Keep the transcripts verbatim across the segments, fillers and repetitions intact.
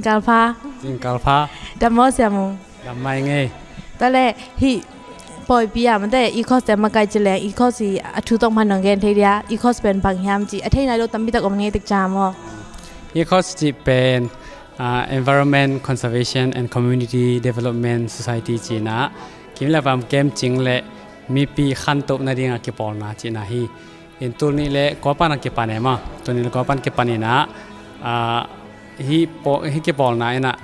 Zingkal pha. Zingkal pha. Dam maw Sia Mung? Dam mah ing ei. Tua leh hih pawipi ah mate, ECOS te makai ci leng ECOS i a thu tawng phan nong gen thei dia? ECOS pen bang hiam ci a thei nai lo tampi tak om ngei tek ciang maw? ECOS cih pen, ah, Environment Conservation and Community Development Society cihna, kim le vam kemcing le mipi khantoh nading a kipawlna cihna hi. In tul nih le kua pan a kipan e maw? Tul nih le kua pan kipan in ah, ah, hih paw-, hih kipawlna in ah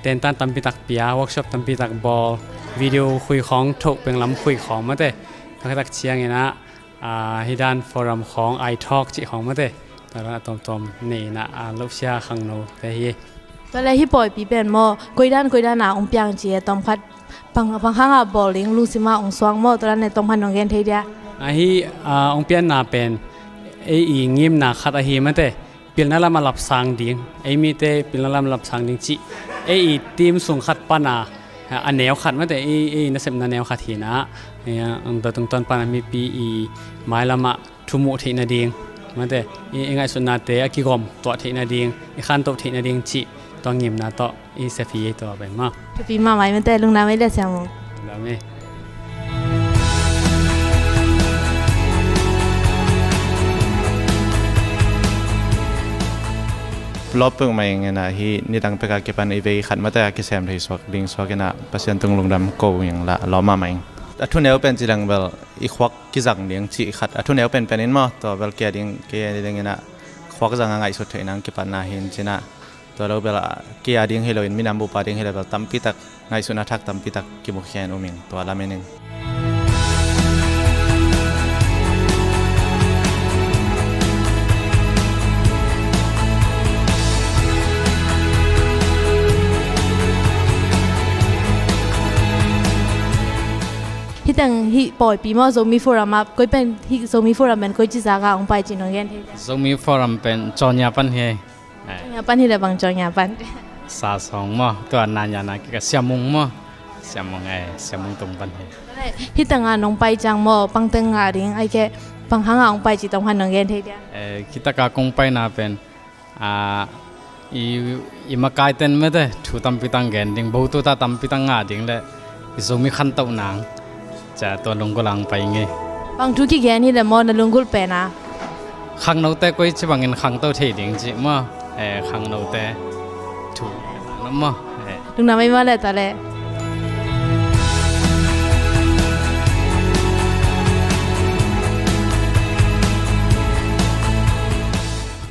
tentan tampi tak pia, workshop tampi tak bawl, video khui khawng, thoh penglam khui khawng mate. Tua khit tak ciangin ah, ah, hih dan forum khawng, iTalk cih khawng mate. Tua dan a tuamtuam nei in ah, ah, losia khangno te hi. Tua leh hih pawipi pen maw, koidan koidan a ong piang ci e, tawmkhat bang, bang hang a bawl ding lungsim a ong suang maw, tua dan leh tawmkhat nong gen thei dia? Ahi, ah, ong pianna pen ei i ngimna khat ahi mate, pilna lam a lapsang ding, ei mite pilna lam a lapsang ding cih ei i team sung khat pan a, a neu khat mate, ei, ei nasepna neu khat hi in ah, ei, ah, tua tungtawn pan a mipi i mailam ah thumuh theih nading mate, i, i ngaihsutnate a kigawm tuah theih nading, i khantoh theih nading cih tua ngimna tawh i sep hi ei tua pen maw. Thupi mahmah ei mate, lungdam ei le Sia Mung. Lungdam ei. Lawp peuhmah ing in ah, hih nidang pek a kipan i vei khat mate a kisem thei suak ding suak in ah Pasian tung lungdam ko ing la, lawp mahmah ing. A thuneu pen ci leng bel i khuak kizang ding cih khat a thuneu penpen in maw, tua bel kei a ding, kei a ding in ah khuak zang a ngaihsut theih nang kipatna hi in ci in ah, tua lo bel a kei a ding hi lo in, minam bup a ding hi lo bel tampi tak ngaihsutna thak tampi tak kimukhia in um ing, tua lamen in. Hih teng hih pawipi maw, Zomi Forum ah, koi pen hih Zomi Forum pen koi ci zak a ong pai ci nong gen thei dia? Zomi Forum pen Cawnya pan hi. Cawnya pan hi le bang Cawnya pan? Sa sawng maw, tua Nanya na kik a Sia Mung maw. Sia Mung, eh, Sia Mung tung pan hi. Hih teng a nong pai ciang maw, bang teng ngah ding, ahih keh bang hang a ong pai ci tawmkhat nong gen thei dia? Eh, hih tak a kong paina pen, ah, i, i makaite'n mate thu tampi tak gen ding, bawtu ta tampi tak ngah ding le i Zomi khantoh nang, ca tua lunggulh a ong pai ing ei. Bang thu kigen hi le maw na lunggulh pen a? Khangnote koi ci bangin khangto thei ding cih maw. Eh, khangnote thu na maw. Eh. Lungdam ei maw le tua leh.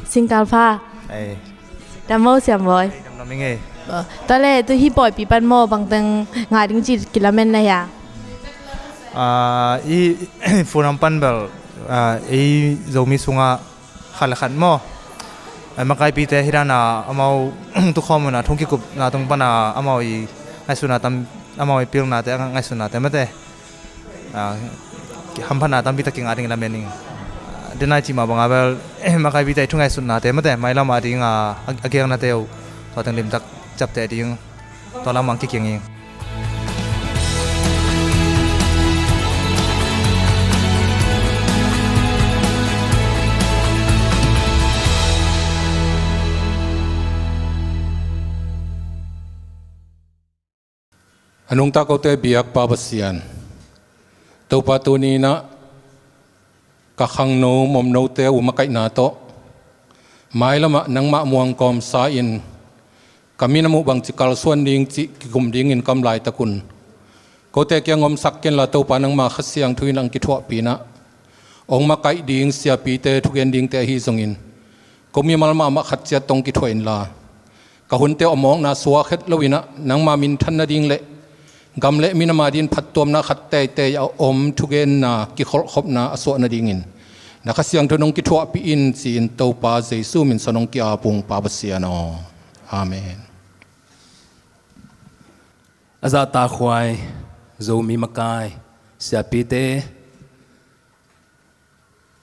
Zingkal pha. Ei. Dam maw Siam Bawi? Dam ing ei. Tua leh tu hih pawipi pan maw bang teng ngah ding ci kilamen na hia? Ah, i, i forum pan bel, ah, ei Zomi sungah khat le khat maw, ei makaipite hih dan a amau tukhawm un a thong kikupna tung pan a amau i ngaihsutna tam, amau i pilnate, ngaihsutnate mate, ah, hamphatna tampi tak kingah ding lamen ing. Ah, denai cih mah bang a bel, eh, makaipite thu ngaihsutnate mate, mailam a ding a, a, a giaknate uh tua teng limtak ciapteh ding tua lam ah kikiang ing. A nungta kote biak Pa Pasian, Topa tuni in ah ka khangno momnote uh makaihna tawh mailam ah nangmah muang kawmsa in ka minam uh bangci kalsuan ding cih kikum dingin ka om laitak un kote kiang omsak kenla Topa nangma Kha Siangtho in ah ong kithuahpih in ah ong makaih ding siapite thugen dingte ahi zongin ko mimal mahmah khat ciat tawh ong kithuah inla ka hunte awmawkna suak het lo in ah nangma minthan nading le gam le minam a dingin phattuamna khat teitei a om thugenna kikholhkhopna a suah nadingin na Kha Siangtho in ong kithuahpih in ci-in Topa Jesu min suang ong ki-ap ung Pa Pasian aw. Amen. A zahtakhuai Zomi makai siapite,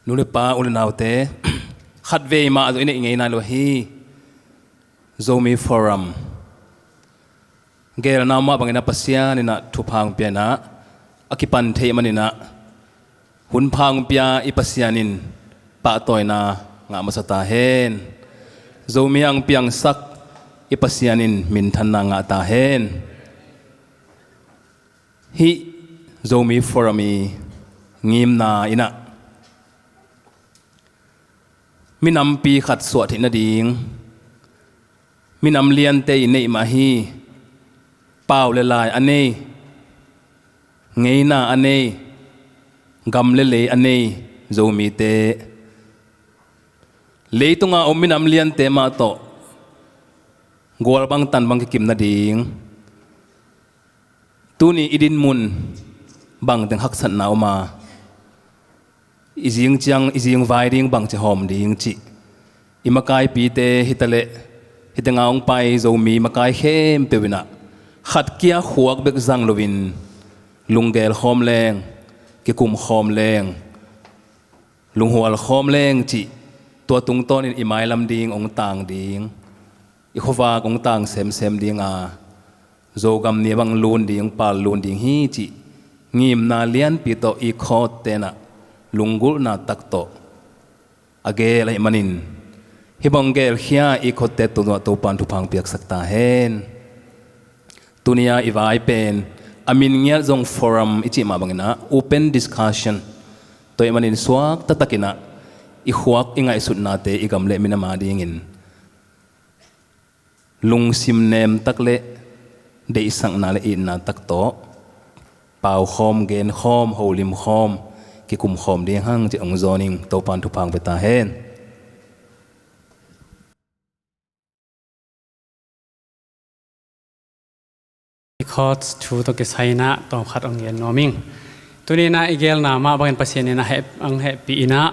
nu le pa, u le naute, khatvei mah zong i neih ngei nai lo hi. Zomi Forum geelna mah bangin ah Pasian in ah thupha hong pia in ah a kipan theih manin ah hun pha hong pia i Pasian in pahtawina ngah masa ta hen. Zomi a hong piangsak i Pasian in minthanna ngah ta hen. Hih Zomi Forum i ngimna in ah minampi khat suah theih nading, minam liante i neih mah hi. Pau le lai a nei, ngeina a nei, gam le lei a nei Zomite, leitunga om minam liante mah tawh gual bang tan bang kikim nading, tuni i dinmun bangteng haksatna om a, i zing ciang, i zing vai ding bangci hawm ding cih, i makaipite hitaleh, hitenga hong pai Zomi makai khempeuh in ah khat kia khuak bek zang loin lunggel khawm leng, kikum khawm leng, lunghual khawm leng cih, tua tungtawnin i mailam ding hong tang ding, i khuavak hong tang semsem ding a, Zogam ni bang lun ding, pal lun ding hi cih ngimna lianpi tawh i khawtte in ah lunggulhna tak tawh a geel ahih manin, hih bang gelkhia i khawtte tungah Topan thupha hong piaksak ta hen. Tuni-a i vai pen a min ngiat zong forum i cih mah bangin ah open discussion tua ahih manin suak taktakin ah i khuak i ngaihsutnate i gam le minam a dingin lungsim nem tak le deihsakna le itna tak tawh pau khawm, gen khawm, holim khawm, kikum khawm ding hang cih hong zawn ing. Topan thupha hong pia ta hen. I chords thu tawh kisai in ah tawmkhat hong gen nuam ing. Tuni in ah i geelna mah bangin Pasian in ah heh, hong hehpih in ah,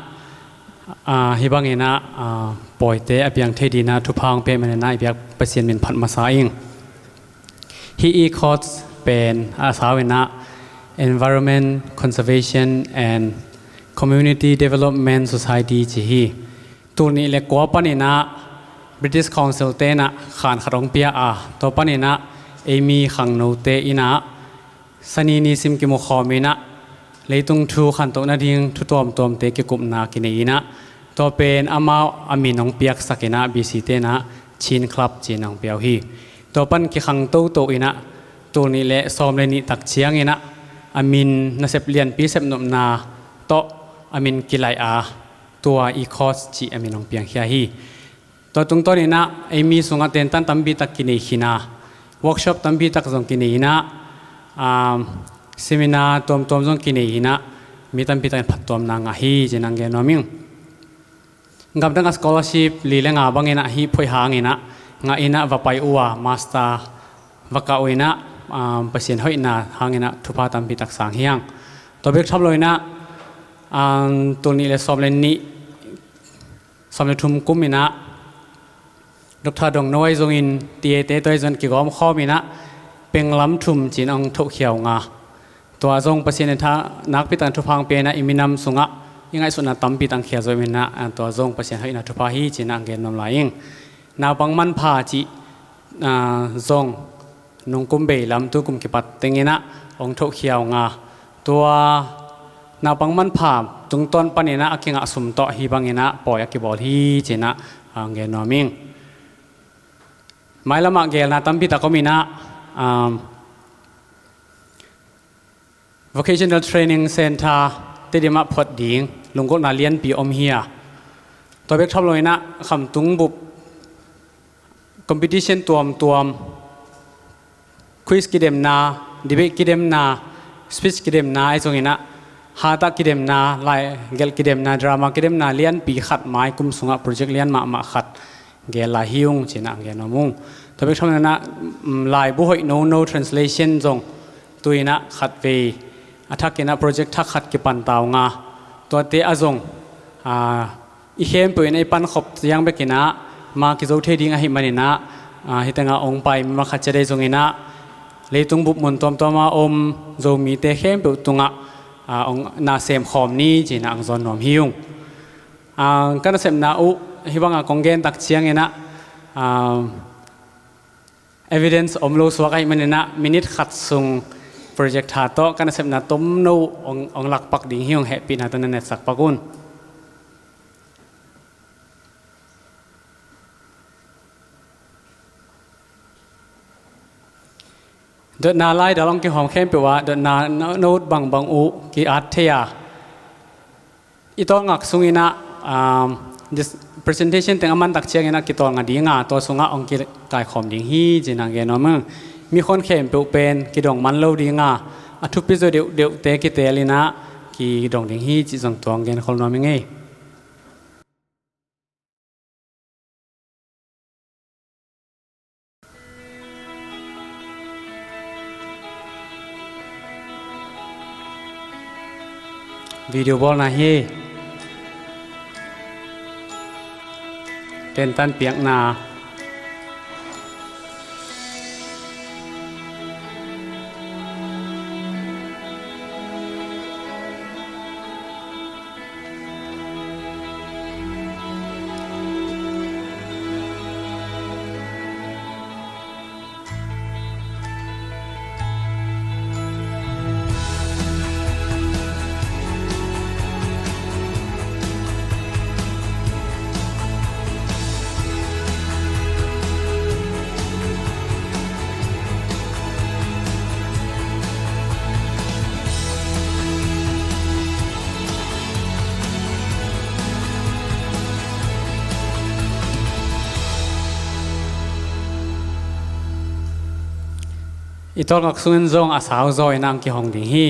ah, hih bangin ah, ah, pawite a piang thei dingin ah thupha hong pia ahih manin ah i biak Pasian min phat masa ing. Hih i chords pen a sau in ah Environment Conservation and Community Development Society ci hi. Tul nih le kua panin ah British Council te in ah khan khat hong pia a, tua panin ah eimi khangnote in ah sani nisim kimu khawm in ah leitung thu khantoh nading thu tuamtuamte kikupna kinei in ah, tua pen amau a min hong piaksak in ah B C te in ah Chin Club ci-in hong pia uh hi. Tua pan kikhang toto in ah tul nih le sawm le nih tak ciangin ah a min nasep lianpi sepnopna tawh a min kilaih a, tua i chords cih a min hong piangkhia hi. Tua tungtawn in ah eimi sungah tentan tampi tak kinei khin a, workshop tampi tak zong kinei in ah, um, seminar tuamtuam zong kinei in ah mi tampi takin phattuamna ngah hi ci-in hong gen nuam ing. Gamdang a scholarship li le nga bangin ah hih phoih hangin ah ngah in ah va pai uh a, master va kah uh in ah, um, Pasian hoihna hangin ah thupha tampi tak sang hi hang. Tua bek tham lo in ah, um, tul nih le sawm le nih, sawm le thum kum in ah Doctor Dong No ahi zongin T A te tua ahi zongin kigawm khawm in ah penglam thum ci-in hong thohkhia uh nga. Tua zong Pasian in tha nakpi takin thupha hong pia in ah i minam sungah i ngaihsutna tampi tak hong khia zo in ah, ah, tua zong Pasian hoihna thupha hi ci-in ah hong gen nuam lai ing. Naupang manpha cih, ah, zong nungkum bei lam tu kum kipat teng in ah hong thohkhia uh nga. Tua naupang manpha tungtawn panin ah a kingah sum tawh hih bangin ah pawi a kibawl hi ci-in ah hong gen nuam ing. Mailam ah geelna tampi tak om in ah, um, Vocational Training Center Tedim ah phot ding lunggulhna lianpi om hi a, tua bek tham lo in ah khamtung bup competition tuamtuam, quiz kidemna, debate kidemna, speech kidemna ahi zongin ah, hat ah kidemna, lai gelh kidemna, drama kidemna lianpi khat mai kum sungah project lian mahmah khat geel lai hi ung ci-in ah gen nuam ung. Tua bek tham lo in ah, um, laibu hoih nono translation zong tu-in ah khatvei a thak in ah project thak khat kipan ta uh nga. Tuate ah zong, ah, i khempeuh in ah i pankhop ciang bek in ah ma kizo thei ding ahih manin ah, ah, hih tengah hong pai mi khat ciat ahi zongin ah leitung bup mun tuamtuam ah om Zomite khempeuh tungah, ah, hong na sem khawm ni ci-in ah hong zawn nuam hi ung. Ah, ka nasepna uh hih bangah kong gen tak ciangin ah, ah, evidence om lo suak ahih manin ah minute khat sung projector tawh ka nasepna tomno uh hong, hong lakpak ding hi ung, hehpihna tawh na netsak pak un. Dotna lai dal hong kihawm khempeuh ah dotna na, na ut bangbang uh ki-at thei a, i tawlngak sungin ah, um, this presentation teng a man tak ciangin ah kitawlnga ding a, tua sungah hong kikaikhawm ding hi ci-in ah gen nuam ing. Mi khon khempeuh pen kidong man lo ding a, a thupi zaw deuhdeuhte kiteel in ah kidong ding hi cih zong tua hong genkhol nuam ing ei. Video bawlna hi. Tentan piakna. I tawlngak sungin zong a sau zaw in ah hong kihong ding hi.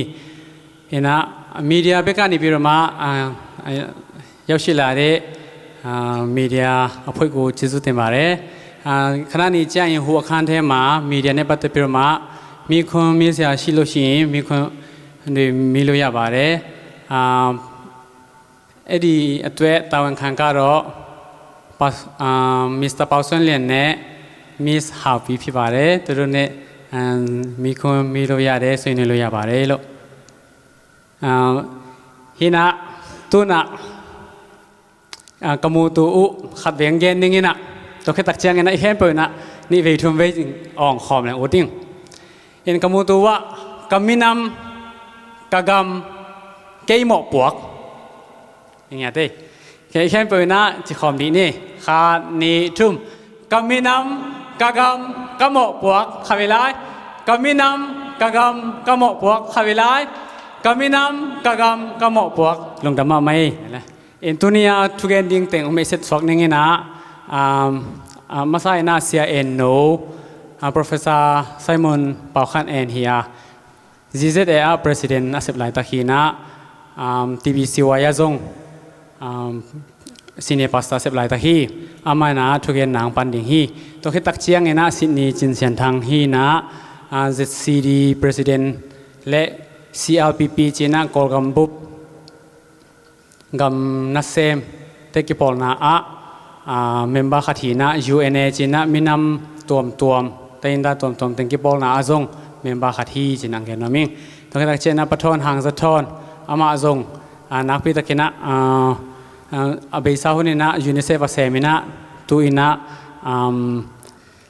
In ah media bek a ni pi rua mah, ah, ah, ရောက်ရှိလာတဲ့ အာ၊ မီဒီယာအဖွဲ့ကို ကျေးဇူးတင်ပါတယ်။ အာ၊ ခဏနေကျရင် ဟိုအခန်းထဲမှာ မီဒီယာနဲ့ပတ်သက်ပြီးတော့မှ မေးခွန်းမေးစရာရှိလို့ရှိရင် မေးခွန်းတွေ မေးလို့ရပါတယ်။ အာ၊ အဲ့ဒီအတွက် တာဝန်ခံကတော့ ပါ၊ အာ၊ မစ္စတာ ပေါင်စွမ်းလျန်နဲ့ မစ်ဟောင်ပီဖြစ်ပါတယ်။ သူတို့နဲ့ အာ၊ မေးခွန်းမေးလို့ရတယ်၊ ဆွေးနွေးလို့ရပါတယ်လို့။ အာ၊ ဟိန သူန ah, ka mutu uh khat veng gen ding in ah, tua khit tak ciangin ah i khempeuh in ah nih vei thum vei zing awng khawm leng ut ing. In ka mutu uh ah, ka minam, ka gam, kei mawhpuak. Ing a tei. Kei i khempeuh in ah ci khawm dih ni. Khat, nih, thum. Ka minam, ka gam, ka mawhpuak. Kha vei lai. Ka minam, ka gam, ka mawhpuak. Kha vei lai. Ka minam, ka gam, ka mawhpuak. Lungdam mahmah ei. In tuni a thugen ding teng hong maiset suak ning in ah, um, ah, masa in ah Sia En No, ah, Professor Simon Pau Khan En hi a, Z Z A ah President a sep laitak hi in ah, um, T B C Y ah zong, um, Senior Pastor a sep laitak hi. Amah in ah thugen nang pan ding hi. Tua khit tak ciangin ah Sydney Cin Sian Thang hi in ah, ah, Z C D President le C L P P ci in ah Kawlgam bup gam nasemte kipawlna ah, ah, member khat hi in ah, U N A ci in ah minam tuamtuam, tainda tuamtuam teng kipawlna ah zong member khat hi ci in ah gen nuam ing. Tua khit tak ciangin ah Pa Thawn Hang Za Thawn, amah zong, ah, nakpi takin ah, ah, ah, a beisa hun in ah UNICEF a sem in ah, tu in ah, um,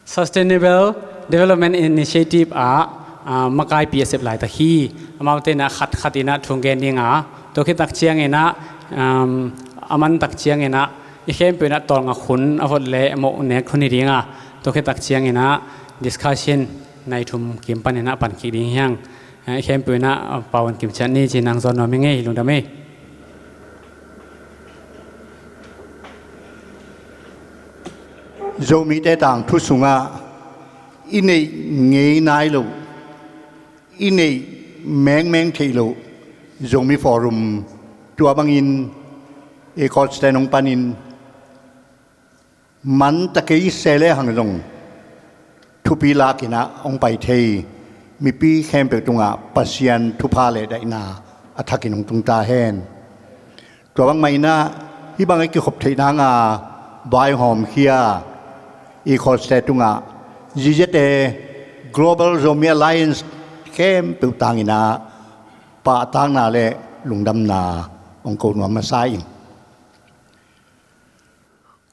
Sustainable Development Initiative ah, ah, makaipi a sep laitak hi. Amaute in ah khat khat in ah thu gen ding a, tua khit tak ciangin ah, um, a man tak ciangin ah i khempeuh in ah tawlngak hun a vot le mawh nek hun hi ding a, tua khit tak ciangin ah discussion nai thum kim pan in ah pan kik ding hi hang. Ah, i khempeuh in ah, ah, pau an kim ciat ni ci in ah hong zawn nuam ing ei, lungdam ei. Zomite tangthu sungah i neih ngei nai loh, i neih mengmeng theih loh Zomi Forum, tua bangin Ecols ten hong panin man ta kei se le hang zong thupi lak in ah hong pai thei mipi khempeuh tungah Pasian thupha le daihna a thakin hong tung ta hen. Tua bangmah in ah hih bang a kikhop theih nang a vaihawmkhia Ecols te tungah Z Z A Global Zomi Alliance khempeuh tang in ah pahtakna le lungdamna hong ko nuam masa ing.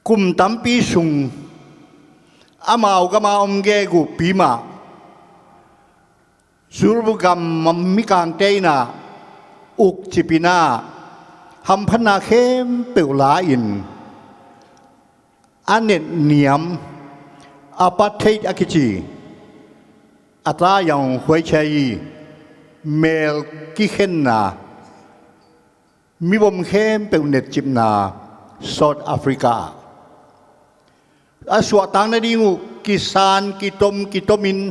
Kum tampi sung amau gam a om gegu pi mah, Zulu gam mikangte in ah ukcip in ah hamphatna khempeuh la in, a netniam apartheid a kici a tla zong huaisia hi. Mel kikhenna, mibom khempeuh netcipna South Africa ah a suahtak nading uh kisan kitom kitomin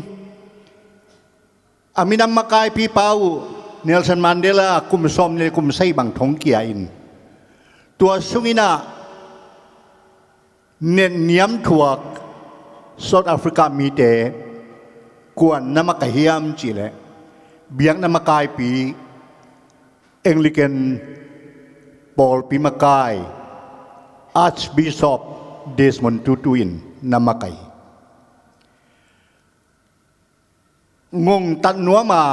a minam makaipipa uh Nelson Mandela kum sawm le kum sagih bang thongkia in, tua sungin ah netniam thuak South Africa mite kuan na makaih hiam cihleh, biakna makaipi, Anglican pawlpi makai Archbishop Desmond Tutu in na makaih. Ngongtat nuam a,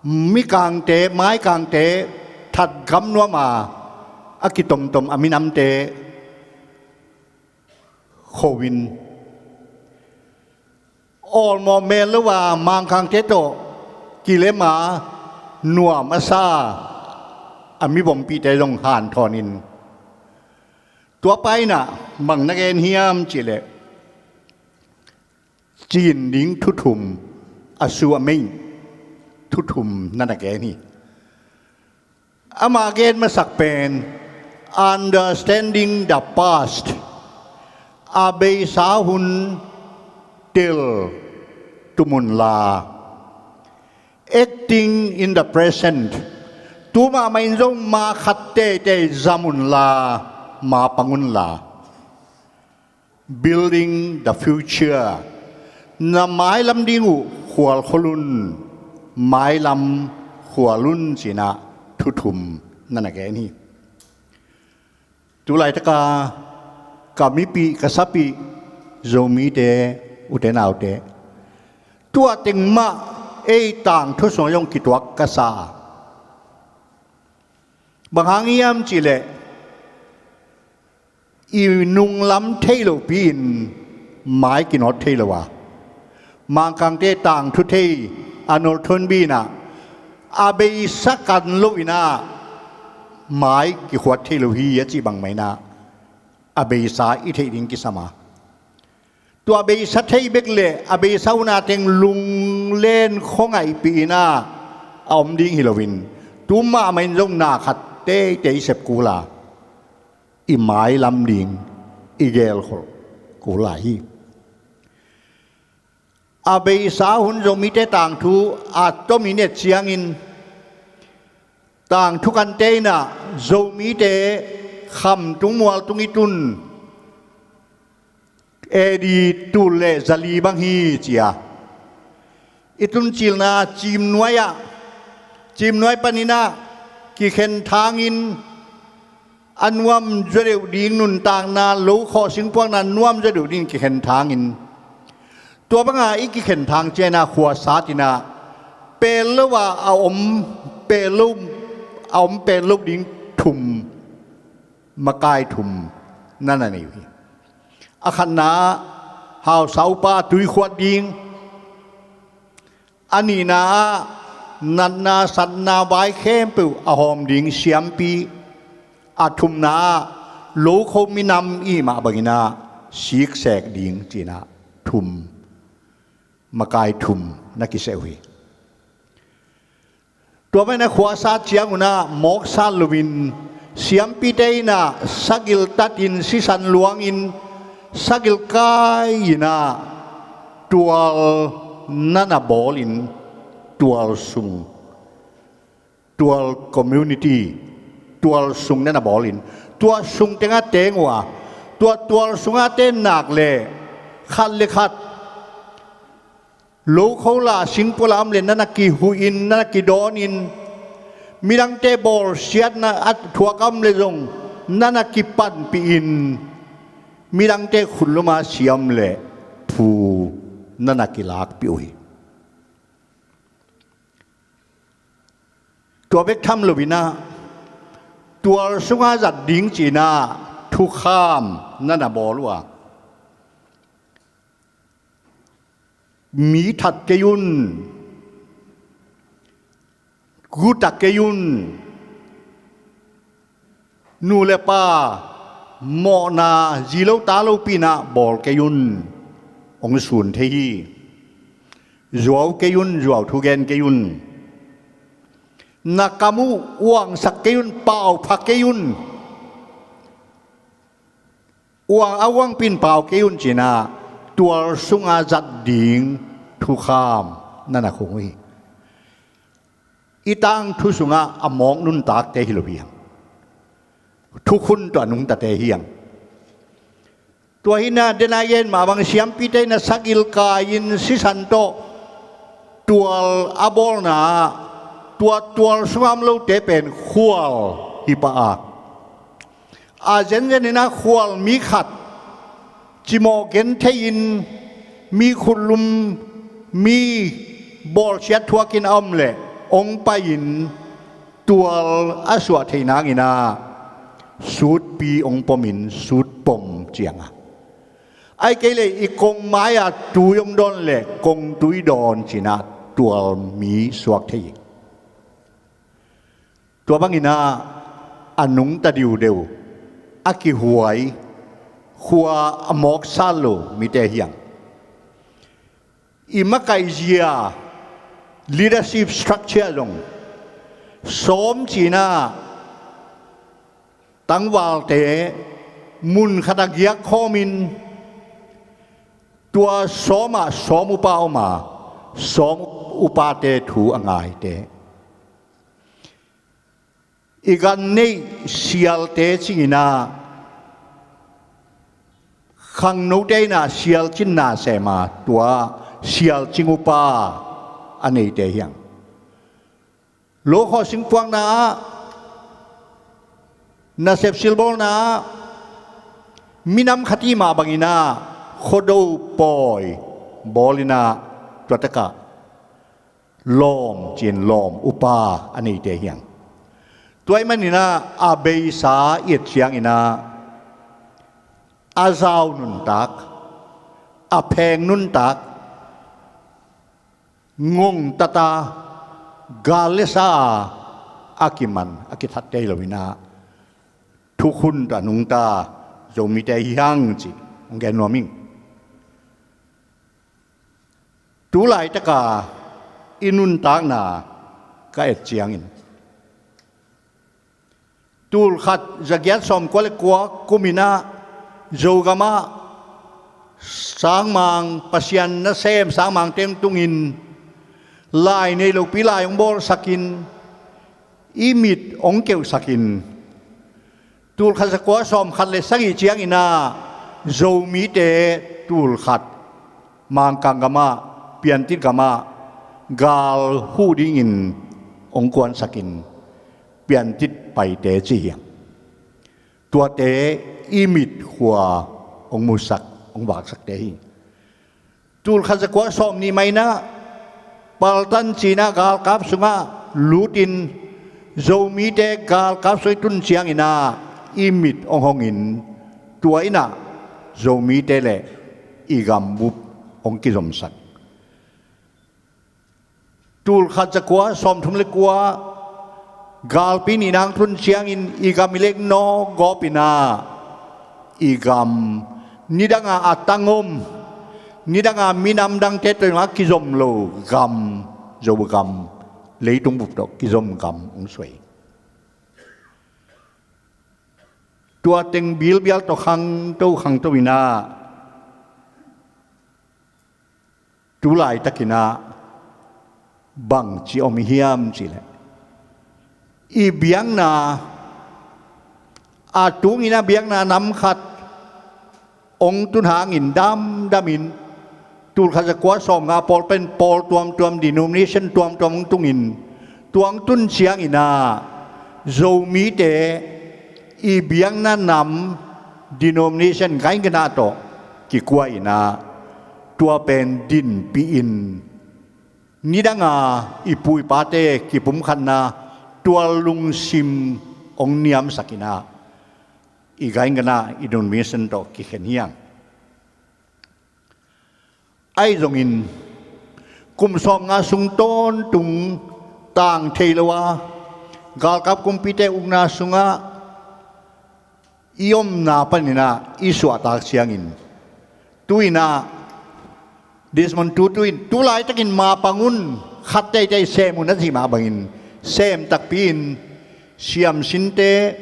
mikangte, maikangte thatgam nuam a, a kitomtom a minamte kho in, awlmawh mel lo a mangkangte tawh kilem a, nuam a sa a mibompihte zong hanthawn in, tua pa in ah bang na gen hiam cihleh, cin ding thu thum, a su a mei thu thum na na gen hi. Ama gen masak pen, understanding the past, a beisa hun tel tum unla, acting in the present, tu mahmah in zong ma khat teitei zam unla, ma pang unla, building the future, na mailam ding uh khualkhol un, mailam khual un ci-in ah thu thum na na gen hi. Tulaitaka ka mipih ka sapih Zomite, ute naute, tua teng mah ei tangthu sungah zong kituak ka sa. Bang hang hiam cihleh, i nunglam thei lopi-in mai kinawt thei lo a, mangkangte tangthu thei Arnold Toynbee in ah, a beisa kan loin ah mai kikhuat thei lo hi a cih bangmah in ah, a beisa i theih ding kisam a, tua beisa thei bek leh a beisa hun a teng lunglen khuangaihpih in ah a om ding hi loin, tu mahmah in zong na khat teitei i sep kul a, i mailam ding i gelkholh kul lai hi. A beisa hun Zomite tangthu a tomin et ciangin, tangthu kante in ah Zomite khamtung mualtung i tun A D tul le zali bang hi ci a, i tuncilna Ciimnuai ah, Ciimnuai panin ah kikhen thangin, a nuam zaw deuh ding nuntakna, lo khawh singpuakna nuam zaw deuh ding kikhen thangin, tua banga i kikhen thang ciangin ah khuasat in ah pel lo a, a om pel lo, a om pel lo ding thum, makai thum na na nei uh hi. A khatna ah hausa upa tuikhuat ding, a nihna ah natna satna vai khempeuh a hawm ding siampi, a thumna ah lokho minam i hih mah bangin ah siksek ding ci-in ah thum, makai thum na kiseh uh hi. Tua bangin a khuasat ciangun ah mawksat loin siampite in ah sagil tatin sisan luangin sagil kai-in ah tual na na bawlin, tual sung, tual community, tual sung na na bawlin, tua sung tengah teng uh a, tua tual sungah ten nak leh khat le khat lokho la singpua la om leh na na kihuhin, na na kidawnin, midangte bawlsiatna a thuak a om leh zong na na kipanpihin, midangte khut luma sia om leh phu na na kilakpih uh hi. Tua bek tham loin ah tual sungah zat ding ci-in ah thukham na na bawl uh a, mi that kei un, guta kei un, nu le pa mawhna zi lo ta lopi-in ah bawl kei un, hong sun thei hi. Zuau kei un, zuau thu gen kei un. Na kam uh uangsak kei un, pau pha kei un. Uang a uangpin pau kei un cinah tual sunga zat ding thukham na na khung uh hi. I tangthu sungah a mawk nuntakte hi lo hiang. Thukhun tawh a nungtate hiang. Tua hinah denai gen mah bang siampite in a sagil kai-in sisan tawh tual a bawlna ah tua tual sungah om lote pen khual hi pah a, a zenzen inah khual mi khat cimawh genthei-in mi khutlum mi bawlsiat thuakin a om leh hong pai-in tual a suah theih nangin ah sutpi hong pomin sut pom cianga, ai kei leh i kong mai-a tui hong dawn leh kong tui dawn cinah tual mi suak thei hi. Tua bangin ah a nungta diudeu a kihuai khua a mawksat lo mite hiang. I makaihzia leadership structure zong sawm cinah tangvalte mun khatah giak khawmin tua sawmah sawm upa om a, sawm upate thu a ngaite. I gan neih sialte cinginah khangnote inah sialcinna sema tua sialcing upa a neite hiang. Lokhawh singpuakna ah nasep silbawlna ah minam khat i mah banginah khuado pawi bawlinah tuatakah lawm cin lawm upa a neite hiang. Tua ih maninah a beisa i et cianginah a zau nuntak, a pheng nuntak, ngongtata, gal le sa a kiman a kithatte hi loinah thukhun tawh a nungta Zomite hi hang cih hong gen nuam ing. Tulaitaka i nuntakna ka et ciangin tulkhat zagiat sawmkua le kua kuminah Zogamah sangmang Pasian nasem sangmang tengtungin lai nei lopi lai hong bawlsakin i mit hong keuhsakin tulkhat zakua sawmkhat le sagih cianginah Zomite tulkhat Mangkang gamah, Piantit gamah gal huh dingin hong kuansakin Piantit paite ci hiang. Tuate i mit khua hong musak hong vaksakte hi. Tulkhat zakua sawmnih mainah Paltan cinah galkap sungah lutin Zomite galkap sungah i tun cianginah i mit hong hongin tua innah Zomite le i gambup hong kizomsak. Tulkhat zakua sawmthum le kua galpi nihna hong tun ciangin i gam i lek nawgawpinah i gam nidanga a tangom, nidanga minam dangte tawh a kizom lo gam, Zogam, leitung bup tawh kizom gam hong suai. Tua teng bilbial tawh khangto khangto inah tulaitakinah bangci om i hiam cihleh i biakna a tunginah biakna nam khat hong tun hangin damdamin tulkhat zakua sawmnga pawl pen pawl tuamtuam denomination tuamtuam hong tungin tua hong tun cianginah Zomite i biakna nam denomination gaingana tawh kikuainah tua pen dinpihin nidanga i pu i pate kipumkhatna tual lungsim hong niamsakinah i gaingana i denomination tawh kikhen hiang. Ahi zongin kum sawmnga sung tawntung tang thei lo a galkap kumpite ukna sungah i omna paninah i suahtak ciangin tuinah Desmond Tutu in tu laitakin mapang un, khat teitei sem un a cih mah bangin sem takpi in siamsinte,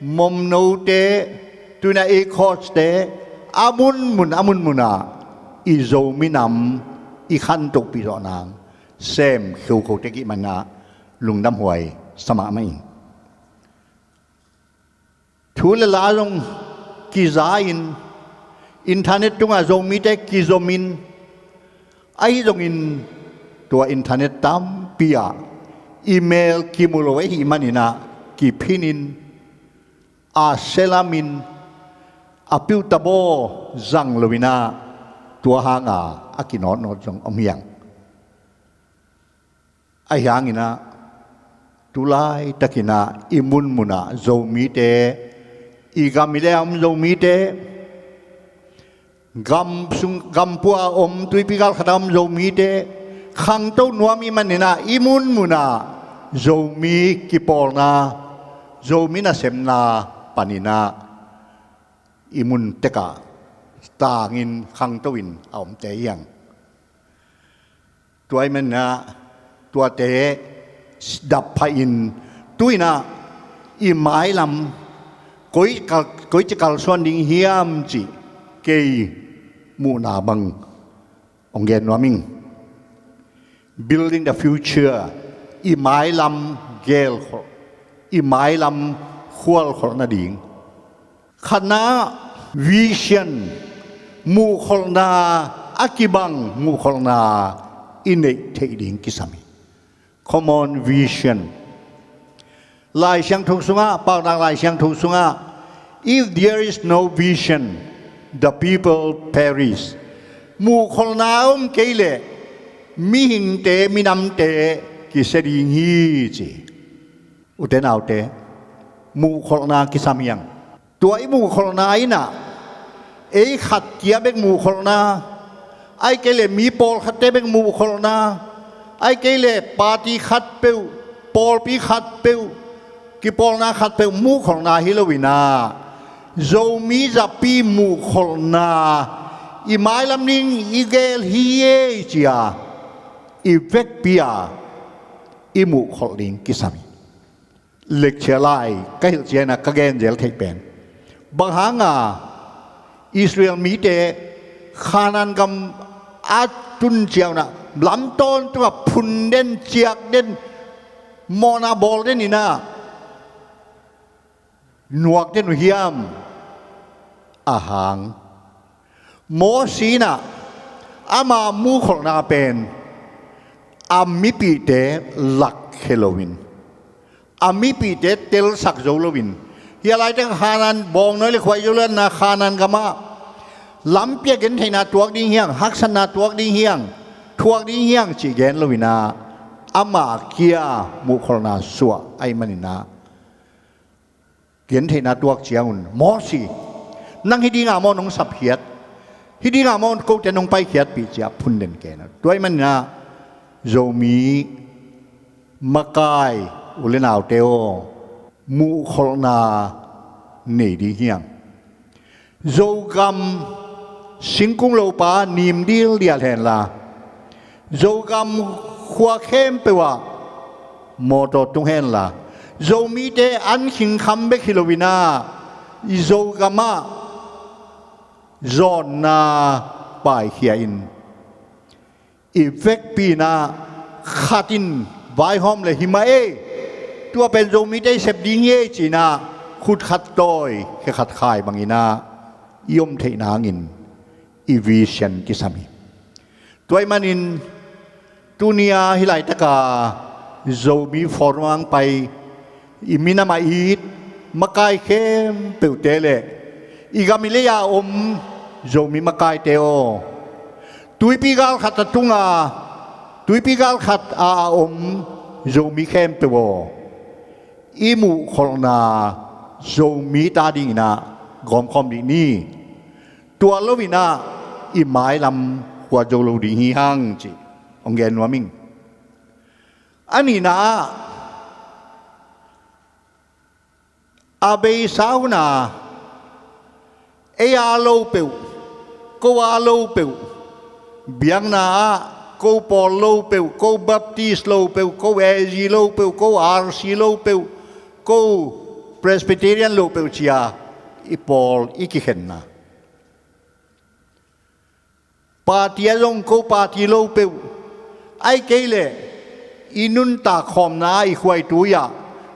momnote, tuina i coachte a munmun a munmunah i Zomi nam i khantohpih zawh nang sem kheukote kih manah lungdamhuai sa mahmah ing. Thu le la zong kiza-in, internet tungah Zomite kizomin, ahi zongin tua internet tampi ah email kimu lo ahih maninah kiphinin, a selamin, a piuhtabaw zang loinah tua hanga a kinawtnawt zong om hiang. Ahi hanginah tu laitakinah i munmunah Zomite, i gam i lei-a om Zomite, gam sung, gampua om, tuipi galkhata om Zomite khangto nuam i maninah i munmunah Zomi kipawlna, Zomi nasemna paninah i mun tekah tangin khangto in a omte hiang. Tua i manah tuate dap phahin tuinah i mailam koi kal, koici kalsuan ding hiam cih kei muhna bang hong gen nuam ing. Building the future, i mailam gelkholh, i mailam khualkholh nading. Khatna, vision, muhkholhna, a kibang muhkholhna i neih theih ding kisam hi. Common vision. Lai Siangtho sungah, Paunak Lai Siangtho sungah, "If there is no vision, the people perish." Muhkholhna om kei leh mihingte, minamte kisia ding hi ci. Ute naute, muhkholhna kisam hiang. Tua i muhkholhna innah ei khat kia bek muhkholhna, ahih kei leh mi pawlkhatte bek muhkholhna, ahih kei leh party khatpeuh, pawlpi khatpeuh, kipawlna khatpeuh muhkholhna hi loinah Zomi zapi muhkholhna, i mailam ding i gel hi ei cia i vekpi-a i muhkholh ding kisam hi. Lecture lai ka hilh ciangin ka gen zel theih pen, bang hanga Israel mite Khanaan gam a tun cianginah lam tawntungah phun den, ciak den, mawhna bawl den inah nuak den uh hiam? A hang Mosi inah ama muhkholhna pen a mipihte lakkhia loin, a mipihte telsak zo loin, hia laitak Khanaan bawngnawi le khuai zo loinah Khanaan gamah lampi-ah gentheihna tuak ding hiang, haksatna tuak ding hiang, thuak ding hiang cih gen loinah ama kia muhkholhna suah ahih maninah gentheihna tuak ciangun, Mosi, nang hih dinga maw nong sapkhiat, hih dinga maw kote nong paikhiatpih cia phun den kei na. Tua ahih maninah Zomi makai u le naute aw, muhkholhna nei ding hiang. Zogam singkung lopa nim dildial henla, Zogam khua khempeuh ah mawtaw tung henla, Zomite an khingkham bek hi loinah i Zogam ah zawnna paikhia in, i vekpi inah khat in vaihawm le hi mah ei, tua pen Zomite i sep ding hi ei ci-inah khut khat tawi, khe khat khai banginah i om theih nangin i vision kisam hi. Tua ahih manin tuni-a hih laitaka Zomi Forum-ah hong pai i minamah it makai khempeuhte le i gam i lei-a om Zomi makaite aw, tuipi galkhat a tunga, tuipi galkhat a a om Zomi khempeuh aw, i muhkholhna Zomi ta dinginah gawmkhawm dih ni. Tua loinah i mailam huat zo lo ding hi hang cih hong gen nuam ing. A nihna ah a beisa huna ei a lo peuh, ko a lo peuh, Biakna ah ko Pawl lo peuh, ko Baptist lo peuh, ko A G lo peuh, ko R C lo peuh, ko Presbyterian lo peuh ci-a i pawl i kikhenna. Party ah zong ko party lo peuh, ahih kei leh i nuntak khawmna ah i khuaitui ah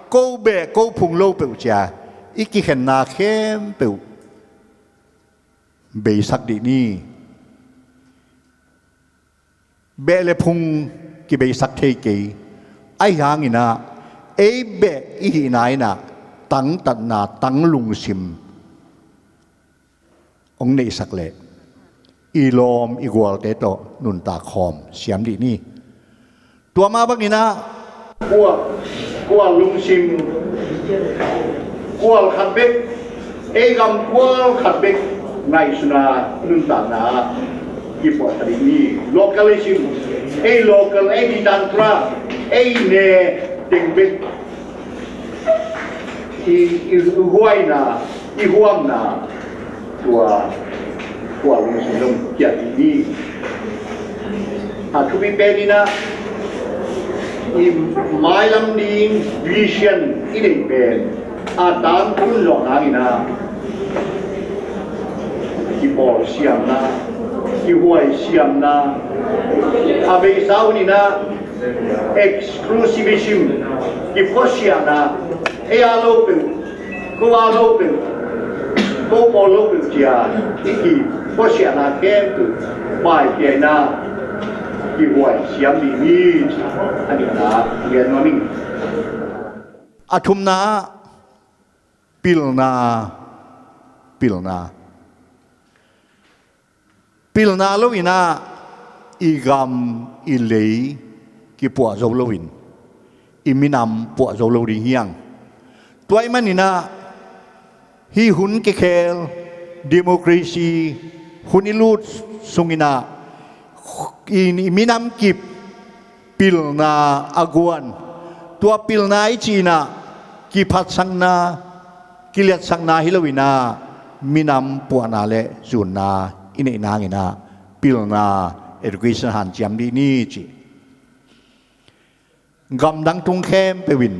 ko beh ko phung lo peuh ci-a i kikhenna khempeuh beisak dih ni. Beh le phung kibeisak thei kei. Ahi hangin ah ei beh i hihna in ah tangtatna, tang lungsim hong neihsak leh i lawm i gualte tawh nuntak khawm siam dih ni. Tua mah bangin ah kual, kual lungsim, kual khat bek, ei gam kual khat bek ngaihsutna, nuntakna kipuah ta dih ni. Localism, ei local, ei ditantra, ei ne teng bek i, i huaina, i huamna, tua, tua lungsim zong kiat dih ni. A thupi pen in ah i mailam ding vision i neih pen a tangtun zawh nangin ah kipawl siamna, kihuai siamna, a beisa hun in ah exclusivism, kiphuasiahna, ei a lo peuh, ko a lo peuh, ko pawl lo peuh ci-a i kiphuasiahna khempeuh paipiaina, kihuai siam dih ni. A nihna lian nuam ing. A thumna ah pilna, pilna. Pilna lo in ah i gam i lei kipuah zo loin i minam puah zo lo ding hi hang. Tua ahih manin ah hih hun kikhel, democracy hun i lut sungin ah i, i minam kip pilna a guan, tua pilna i cih in ah kiphatsakna, kiliatsakna hi loin ah minam puahna le zunna i neih nangin ah pilna, education hanciam dih ni ci. Gamdang tung khempeuh in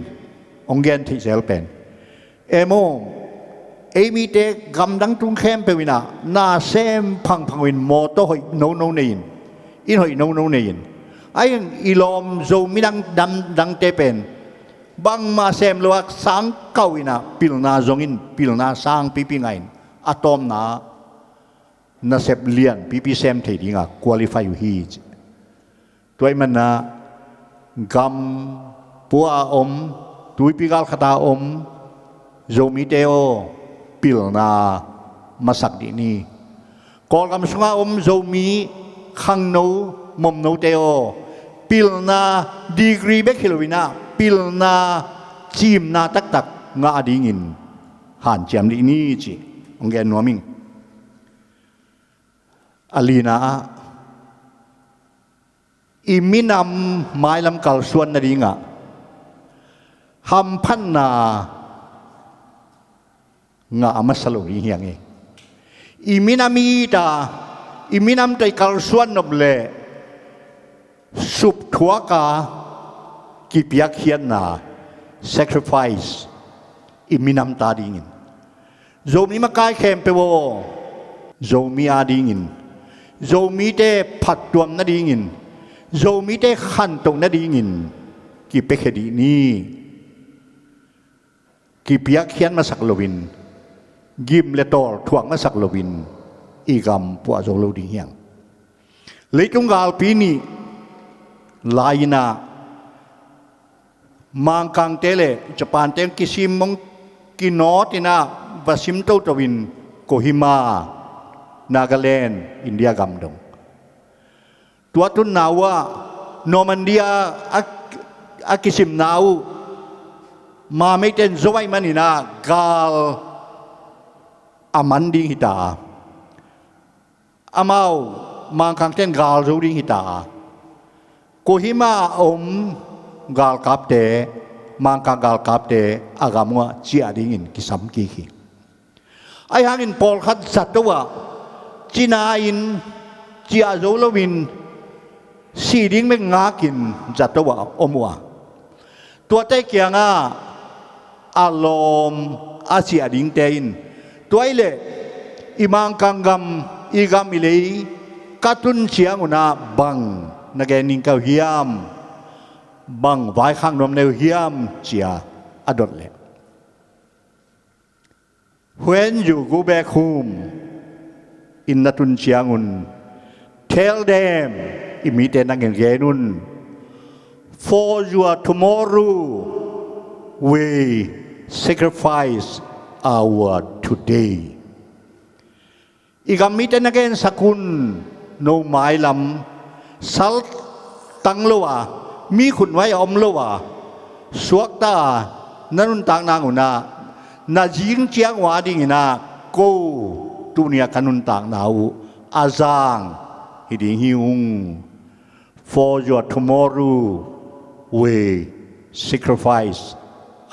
hong gen theih zel pen, em aw, ei mite gamdang tung khempeuh in ah na sem phangphang uh in, mawtaw hoih nono nei in, inn hoih nono nei in, ahi hang i lawm Zomi dang, dam dangte pen bangmah sem lo a sang kau in ah pilna zong in, pilna sangpipi ngah in, a tawpna nasep lianpipi sem thei ding a qualify uh hi ci. Tua ahih manin ah gam pua a om, tuipi galkhat a om Zomite aw, pilna masak dih ni. Kawlgam sunga om Zomi khangno, momnote aw, pilna, degree bek hi loin ah pilna, cimna taktak ngah dingin hanciam dih ni ci hong gen nuam ing. A lina ah i minam mailam kalsuan nadingah hamphatna ngah a masa lo ding hi hang hi. I minam i it a, i minam tawh i kalsuan nop leh supthuak a kipiakkhiatna, sacrifice, i minam ta dingin, Zomi makai khempeuh aw, Zomi a dingin, Zomite phattuam nadingin, Zomite khantoh nadingin kipiakhia dih ni. Kipiakkhiat masak loin, gim le tawl thuak masak loin i gam puah zo lo ding hi hang. Leitung galpi nih lai-in ah Mangkangte le Japante hong kisim, hong kinawt in ah va sim toto in Kohima, Nagaland, India gam dong. Tua tunna uh ah Normandy a, a kisimna uh Mameite in zo ahih manin ah gal a man ding hi ta a, amau Mangkangte in gal zo ding hi ta a, Kohima a om galkapte, Mangkang galkapte a gam uh ah ciah dingin kisam kik hi. Ahi hangin pawlkhat zato ah cina-in tiah zo loin sih ding bek ngakin zato ah om uh a, tuate kiangah a lawm a siah dingte in, tua ih leh i Mangkang gam, i gam i lei ka tun ciangun ah bang na gen ding ka uh hiam, bang vaikhak nuam na uh hiam, ci-a a dot leh, "When you go back home," in na tun ciangun, "tell them," i mite na gen gen un, "for your tomorrow we sacrifice our today." I gam mite na gensak un, "No mailam saltang lo a, mi khutnuai a om lo a, suakta a na nuntak nang un ah, na zing ciang uh adingin ah ko tuni-a ka nuntakna uh a zang hi ding hi ung. For your tomorrow we sacrifice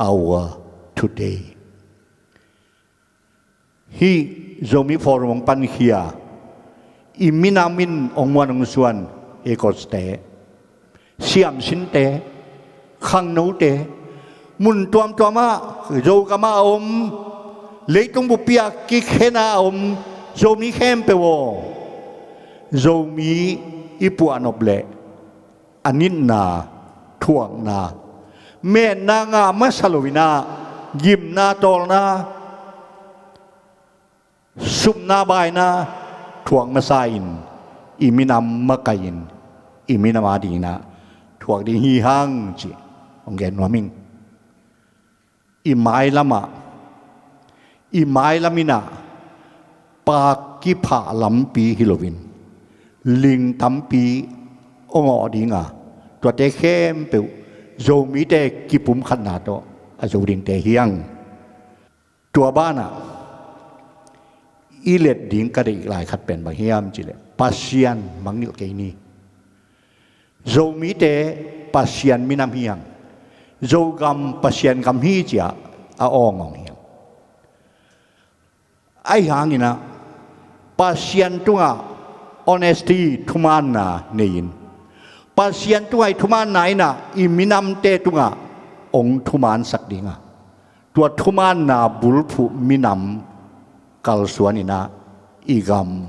our today." Hih Zomi Forum hong pankhia i minam in hong muan hong suan Hekos te, siamsinte, khangnote, mun tuamtuamah Zogam ah a om, leitung buppi ah kikhen a om Zomi khempeuh aw, Zomi i puahnop leh a nitna, thuakna, metna ngah masa loin ah gimna, tawlna, supna, baina thuak masa in, i minam makaih in, i minam adingin ah thuak ding hi hang, ci hong gen nuam ing. I mailam ah, i mailam in ah pa kiphah lampi hi loin, ling tampi hong awh ding a, tuate khempeuh Zomite kipumkhatna tawh a zo dingte hi hang. Tua banah i let ding ka deih lai khat pen bang hiam cih leh, Pasian mangngilh kei ni. Zomite Pasian minam hi hang. Zogam Pasian gam hi, ci-a a awngawng hi hang. Ahi hangin ah Pasian tungah honesty, thumaanna nei in, Pasian tungah i thumaanna in ah i minamte tungah hong thumaansak ding a, tua thumaanna bulphuh minam kalsuan in ah i gam,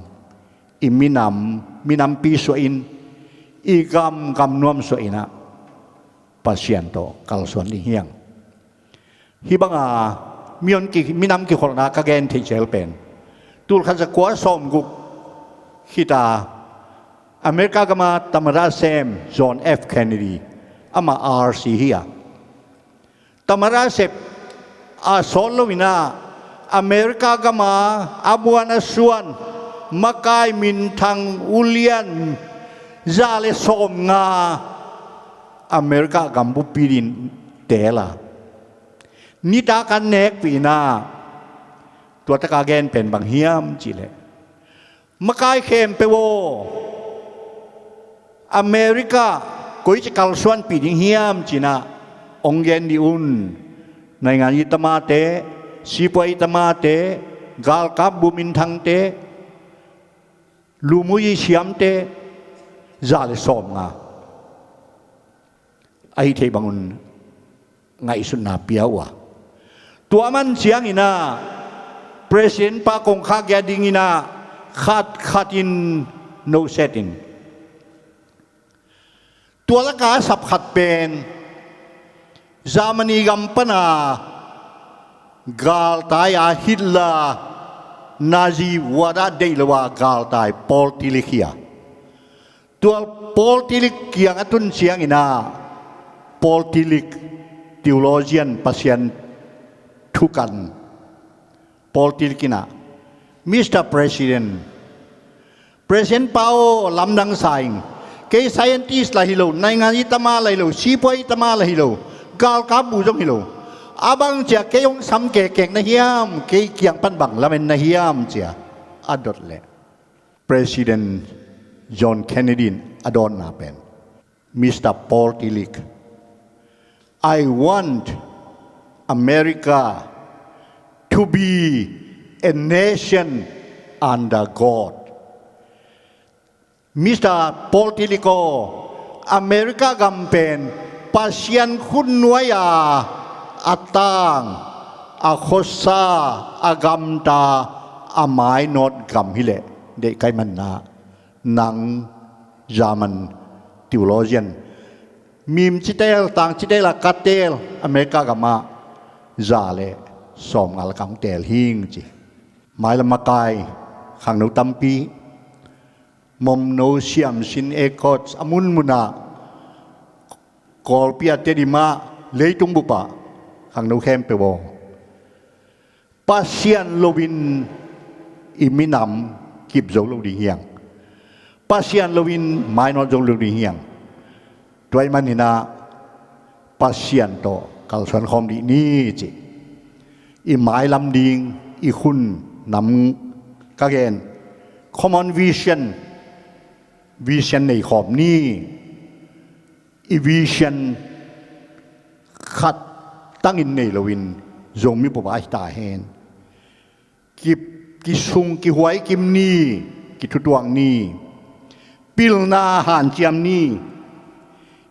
i minam, minampi suah in, i gam, gam nuam suah in ah Pasian tawh kalsuan ding hi hang. Hih banga mi hon ki, minam kikholhna ka gen theih cial pen, tul khat za kua sawm guk khit a America gama tamada sem John F Kennedy, amah R C hi a, tamada sep a sawt loin ah America gama a muan a suan makai minthang ulian za le sawmnga America gam buppi dingin teel a, nitak an nekpih in ah, tua taka gen pen bang hiam cih leh, makai khempeuh aw, America koici kalsuanpih ding hiam ci-in ah hong gen dih un. Naingan i tamate, sipuai i tamate, galkap bu minthangte, lumui i siamte, za le sawmnga. Ahi thei bangun ngaihsutna pia uh a, tua man ciangin ah President pa kongkhak gia dingin ah khat khat in noset in. Tua laka a sap khat pen Germany gam pana galtai a Hitler, Nazi uat ah deih lo a galtai Paul Tillich hi a. Tua Paul Tillich kiang a tun ciangin ah Paul Tillich, theologian, Pasian thukan, Paul Tillich in ah, Mister President, President pa aw, lamdang sa ing. Kei scientist lah hi lo, naingan i tama lah hi lo, sipuai i tama lah hi lo, galkap bu zong hi lo. A bang cia kei hong sam kekek na hiam, kei kiang pan bang lamen na hiam cia a dot leh, President John Kennedy in a dawnna pen, Mister Paul Tillich, I want America to be a nation under God. Mr. Paul Tilico, America gam pen Pasian khutnuai-a a tang, a khuasa, a gamta, a mainawt gam hileh deih kai manna, nang German theologian, mim citel, tang citel a ka teel, America gamah za le sawmnga lakah hong teel hing ci. Mailam makai khangno tampi, momno siamsin, e, coach a munmunah, Kawlpi a, Tedim ah, leitung bupah khangno khempeuh aw, Pasian loin i minam kip zo lo ding hiang. Pasian loin mainawt zo lo ding hiang. Tua ahih maninah Pasian tawh kalsuan khawm dih ni ci. I mailam ding, i hun nam, ka gen, common vision, vision nei khawm ni. I vision khat tangin nei loin Zomi bup ah hi ta hen. Ki, kisung kihuai kim ni, kithutuak ni, pilna hanciam ni,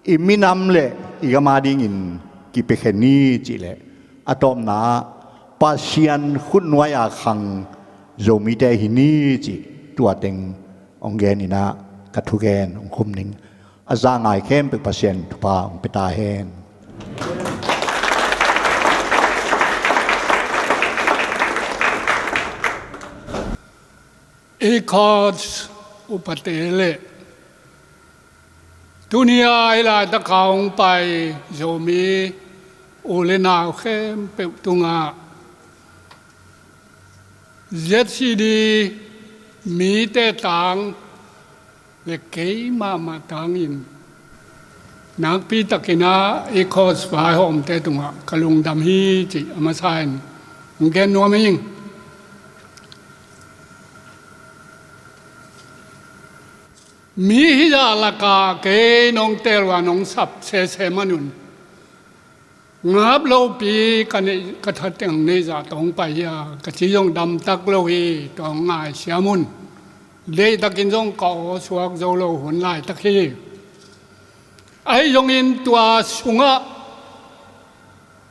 i minam le i gam adingin kipiakhia ni cih leh, a tawpna ah Pasian khutnuai-a khang Zomite hi ni cih tua teng hong geninah ka thugen hong khum ning. A za ngai khempeuh Pasian thupha hong pia ta hen. Ecourse upate le tuni-a hih laitak a hong pai Zomi u le nau khempeuh tungah Z C D mite tang le kei mahmah tangin nakpi takinah Ecourse vaihawmte tungah ka lungdam hi cih a masa in hong gen nuam ing. Mi hizah lakah kei nong teel uh a nong sap sese manun ngap lopi ka neih, ka thatang neih zah tawh hong pai hi a, ka ci zong damtak lo hi, tua hong ngaisiam un. Deihtakin zong ka aw suak zo lo hun laitak hi. Ahi zongin tua sungah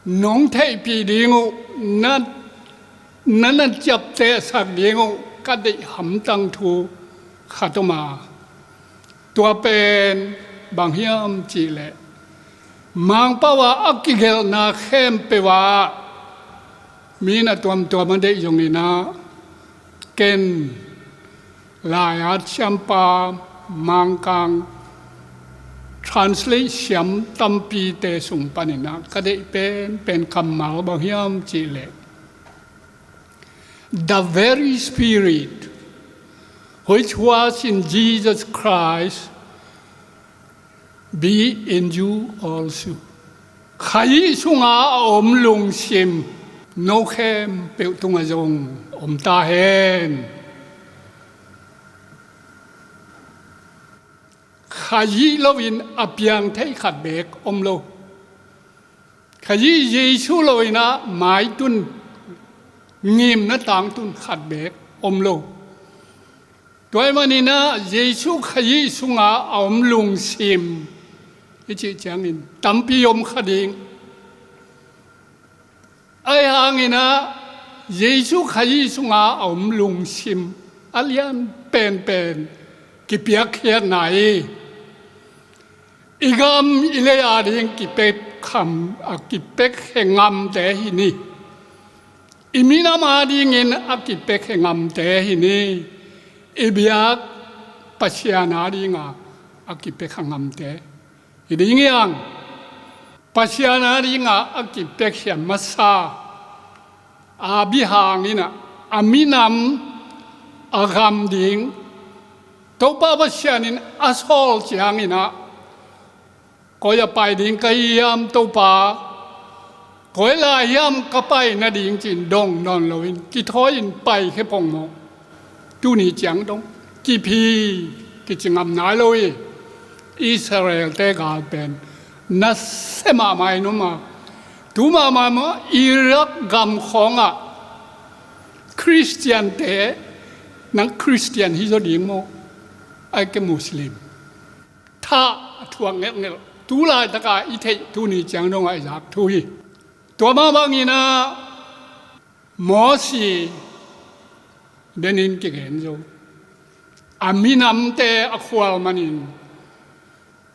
nong theihpih ding uh, na, na, na ciaptehsak ding uh ka deih hamtang thu khat om a, tua pen bang hiam cihleh, Mangpau ah a kigelhna khempeuh ah mi na tuamtuam a deih zonginah ken lai-at siampa, Mangkang translate siam tampite sung paninah ka deih penpen kammal bang hiam cihleh, "The very Spirit which was in Jesus Christ be in you also." Kha Jesu sunga a om lungsim no khempeuh tungah zong om ta hen. Kha Jesu loin a piang thei khat beek om lo. Kha Jesu loinah maitun, ngimna tangtun khat beek om lo. Tua ahih maninah Jesu Kha Jesu sunga a om lungsim i cih ciangin tampi om kha ding. Ahi hanginah Jesu Kha Jesu sunga a om lungsim a lian penpen kipiakkhiatna hi. I gam i lei ading kipek kham, a kipekkhia ngamte hi ni. I minam adingin a kipekkhia ngamte hi ni. I biak Pasian adinga a kipekkhia ngamte hi ding hiang. Pasian adinga a kipekkhia masa a bihanginah a minam a gam ding Topa Pasian in a sawl cianginah, "Koi ah pai ding ka hiam Topa, koi lai hiam ka pai nading?" ci-in dong nawn loin kithawi-in paikhia pongmawh. Tuni ciang dong kiphi, kici ngam nai lo hi. Israel-te gal pen nasia mahmah in om a, tu mahmah mah Iraq gam khawngah Khristiante, nang Khristian hi zaw ding maw? Ai ke Muslim. Tha a thuak ngelhngelh. Tu laitaka i theih tuni ciang dongah i zak thu hi. Tua mah bangin ah Mosi denin kigen zo. A minamte a khual manin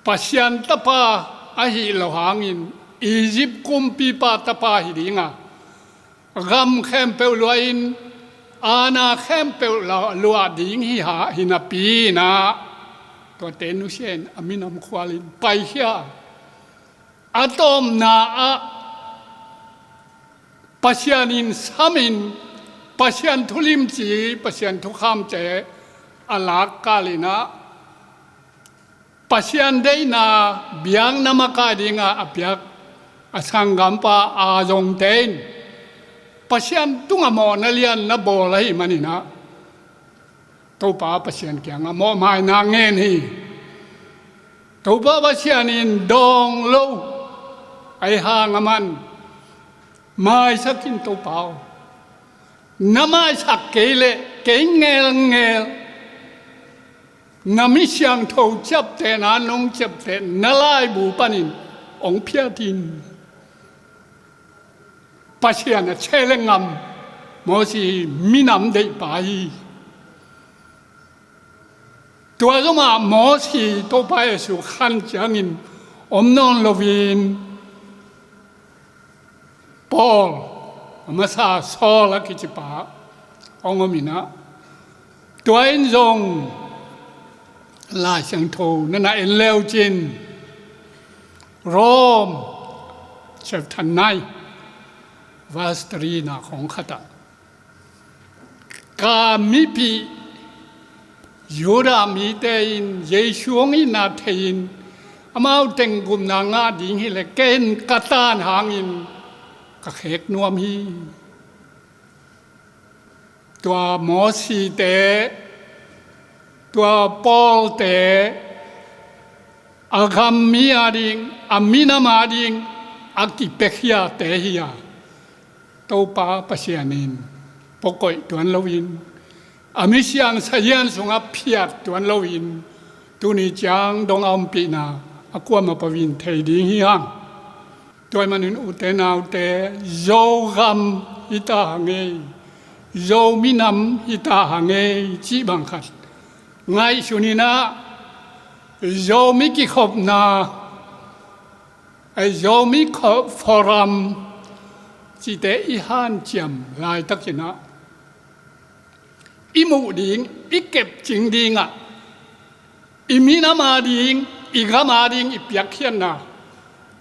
Pasian tapa ahi lo hangin Egypt kumpipa tapa hi dinga, gam khempeuh luahin aana khempeuh luah ding hi ha, hi napi-in ah, tuate nusia in a minam khualin paikhia. A tawpna ah Pasian in samin, Pasian thulimci, Pasian thukhamte a lak kalin ah, Pasian deihna biakna makai dinga a piak a sanggampa a zongte in Pasian tungah mawhna lian na bawl ahih manin ah, Topa Pasian kiangah mawhmaina ngen hi. Topa Pasian in dawng lo, ahi hang aman, maisak in Topa aw, na maisak kei leh kei ngelngel na mi siangtho ciaptehna nong ciapteh na laibu panin hong phiat in. Pasian a chelengam Mosi minam deihpa hi. Tua zomah Mosi Topa Jesu khan ciangin om nawn loin Paul, a masa Saul a kicipa hong om in ah, tua in zong Lai Siangtho na na en leucin Rome chapter nine verse three na khong khatah, ka mipih Judah mite in Jesu hong itna thei-in amau teng gupna ngah ding hileh ken ka tan hangin ka khek nuam hi. Tua Mosite, tua Paulte, a gam mi ading, a minam ading a kipiakhiate hi a, Topa Pasian in puakoih tuan loin, a misiang sahian sungah phiat tuan loin, tuni ciang dong a ompihna a kuamah pau in thei ding hi hang. Tua ahih manin ute naute, Zogam hi ta hang ei, Zo minam hi ta hang ei cih bang khat ngaihsun in ah, Zomi kikhopna, eh, Zomi kho-, forum cihte i hanciam laitakin ah, i muh ding, i kepcing dingah, i minam ading, i gam ading i piakkhiatna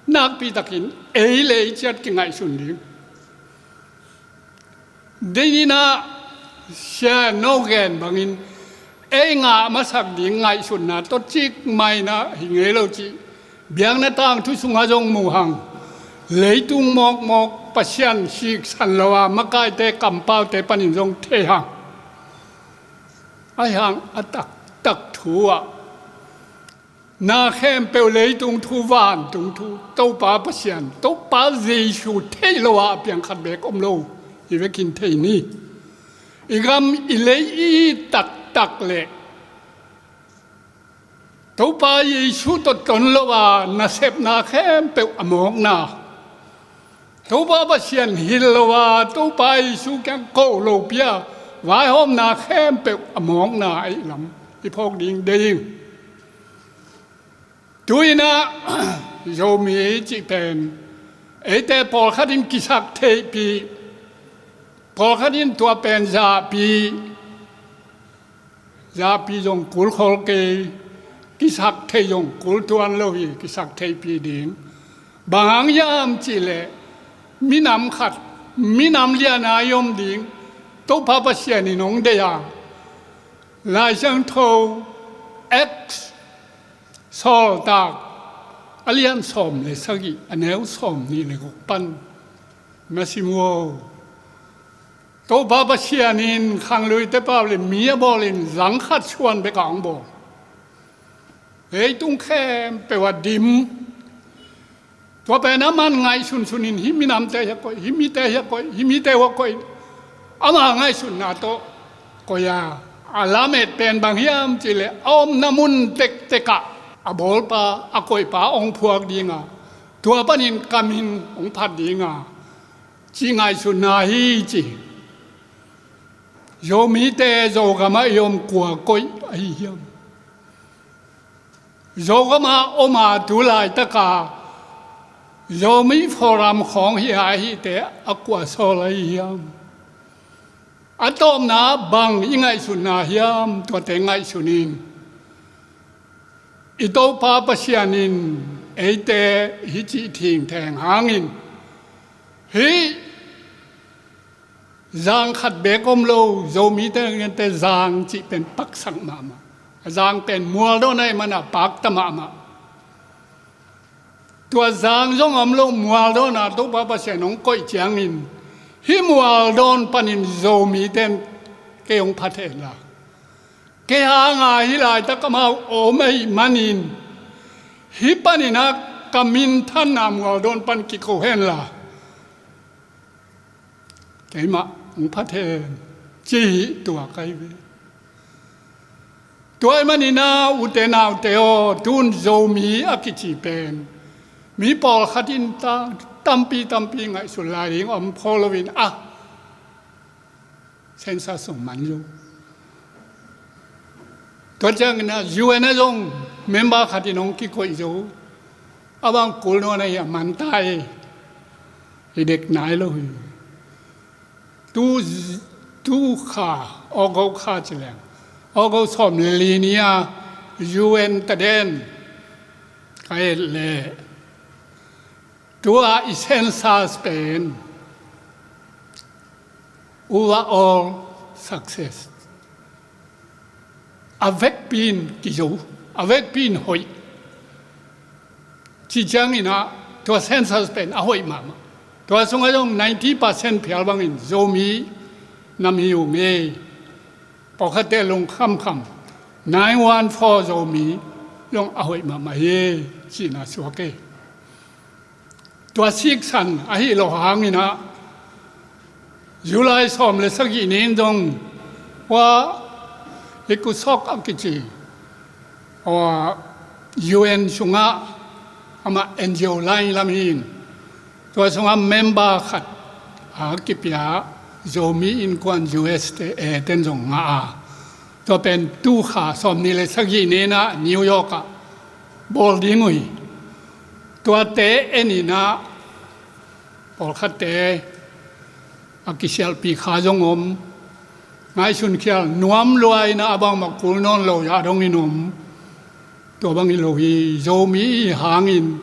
nakpitakin ei le ei ciat kingaihsun ding. Dei in ah, Sia No gen bangin, ei ngah masak ding ngaihsutna tawh cikmah in ah hi ngei lo cih biakna tangthu sungah zong mu hang. Leitung mawkmawk Pasian siksan lo a makaite kampaute panin zong thei hang. Ahi hang a taktak thu ah, na khempeuh leitung thu, vantung thu, Topa Pasian, Topa Jesu theih lo a a piang khat beek om lo hi vekin thei ni. I gam i lei i it taktak leh Topa Jesu tawh ton lo a nasepna khempeuh a mawkna, Topa Pasian hilh lo a Topa Jesu kiang ko lopi a vaihawmna khempeuh a mawkna ahih lam i phawk ding deih ing. Tu-in ah, Zomi cih pen eite pawlkhat in kisaktheihpih, pawlkhat in tua pen zahpih, zahpih zong kul khol kei, kisaktheih zong kul tuan lo hi, kisaktheihpih ding. Bang hang hiam cih leh minam khat, minam lian a i om ding Topa Pasian in hong deih a, Lai Siangtho, Acts, Sawltak a lian sawm le sagih, a neu sawmnih le guk pan na sim uh aw. Topa Pasian in khangluite pau le mi a bawlin zang khat suan bek a hong bawl. Leitung khempeuh a dim. Tua pen aman ngaihsunsun in hih minamte hi a koih, hih mite hi a koih, hih mite uh a koih. Ama ngaihsutna tawh koih a, A lamet pen bang hiam cih leh a omna mun tektek ah a bawlpa, a koihpa hong phuak ding a, tua panin ka min hong phat ding a, cih ngaihsutna hi ci. Zomite Zogam ah i om kua koih ahi hiam? Zogam ah om a tu laitak a Zomi Forum khawng hi a, ahihte a kua sawl ahi hiam? A tawpna bang i ngaihsutna hiam, tuate ngaihsun in. I Topa Pasian in eite hih cih thingtheng hangin hih zang khat beek om lo, Zomite ngiante zang cih pen paksak mahmah. A zang pen mualdawn ahih manin a pakta mahmah. Tua zang zong om lo, mualdawn a Topa Pasian hong koih ciangin hih mualdawn panin Zomite in kei hong pha thei la, kei hang a hih laitak amau om ahih manin hih panin a ka minthanna mualdawn pan kiko hen la, keimah hong pha thei hen, ci hi. Tua ka hi ve. Tua ahih manin a ute naute aw, tun Zomi a kici pen mi pawlkhat in ta, tampi tampi ngaihsun lai ding om kho loin a, census zong man zo. Tua ciangin a U N a zong member khat in hong kikoih zo. A bang kul nawn ahi a, man ta e. I dek nai lo hi. Tu, tu kha, August kha ci leng, August sawm le li ni a U N taden ka et leh, tua i census pen overall success, a vekpi in kizo, a vekpi in hoih. Ci ciangin a, tua census pen a hoih mahmah. Tua sungah zong ninety percent phial bangin Zomi nam hi ung e. Pawlkhatte lungkhamkham, nine one four Zomi zong a hoih mahmah hi, cihna suak e. Tua siksan ahi lo hangin a, July sawm le sagih ni in zong hua ECOSOC a kici, hua U N sungah, amah N G O line lam hi in, tua sungah member khat a kipia Zomi Innkuan U S te, eh, ten zong ngah a, tua pen tu kha sawm ni le sagih ni in a New York ah bawl ding uh hi. Tuate en in a, pawlkhatte a kisialhpih kha zong om. Ngaihsun khial nuam lua in a, a bangmah kul nawn lo zah dongin om. Tua bang hi lo hi, Zomi i hangin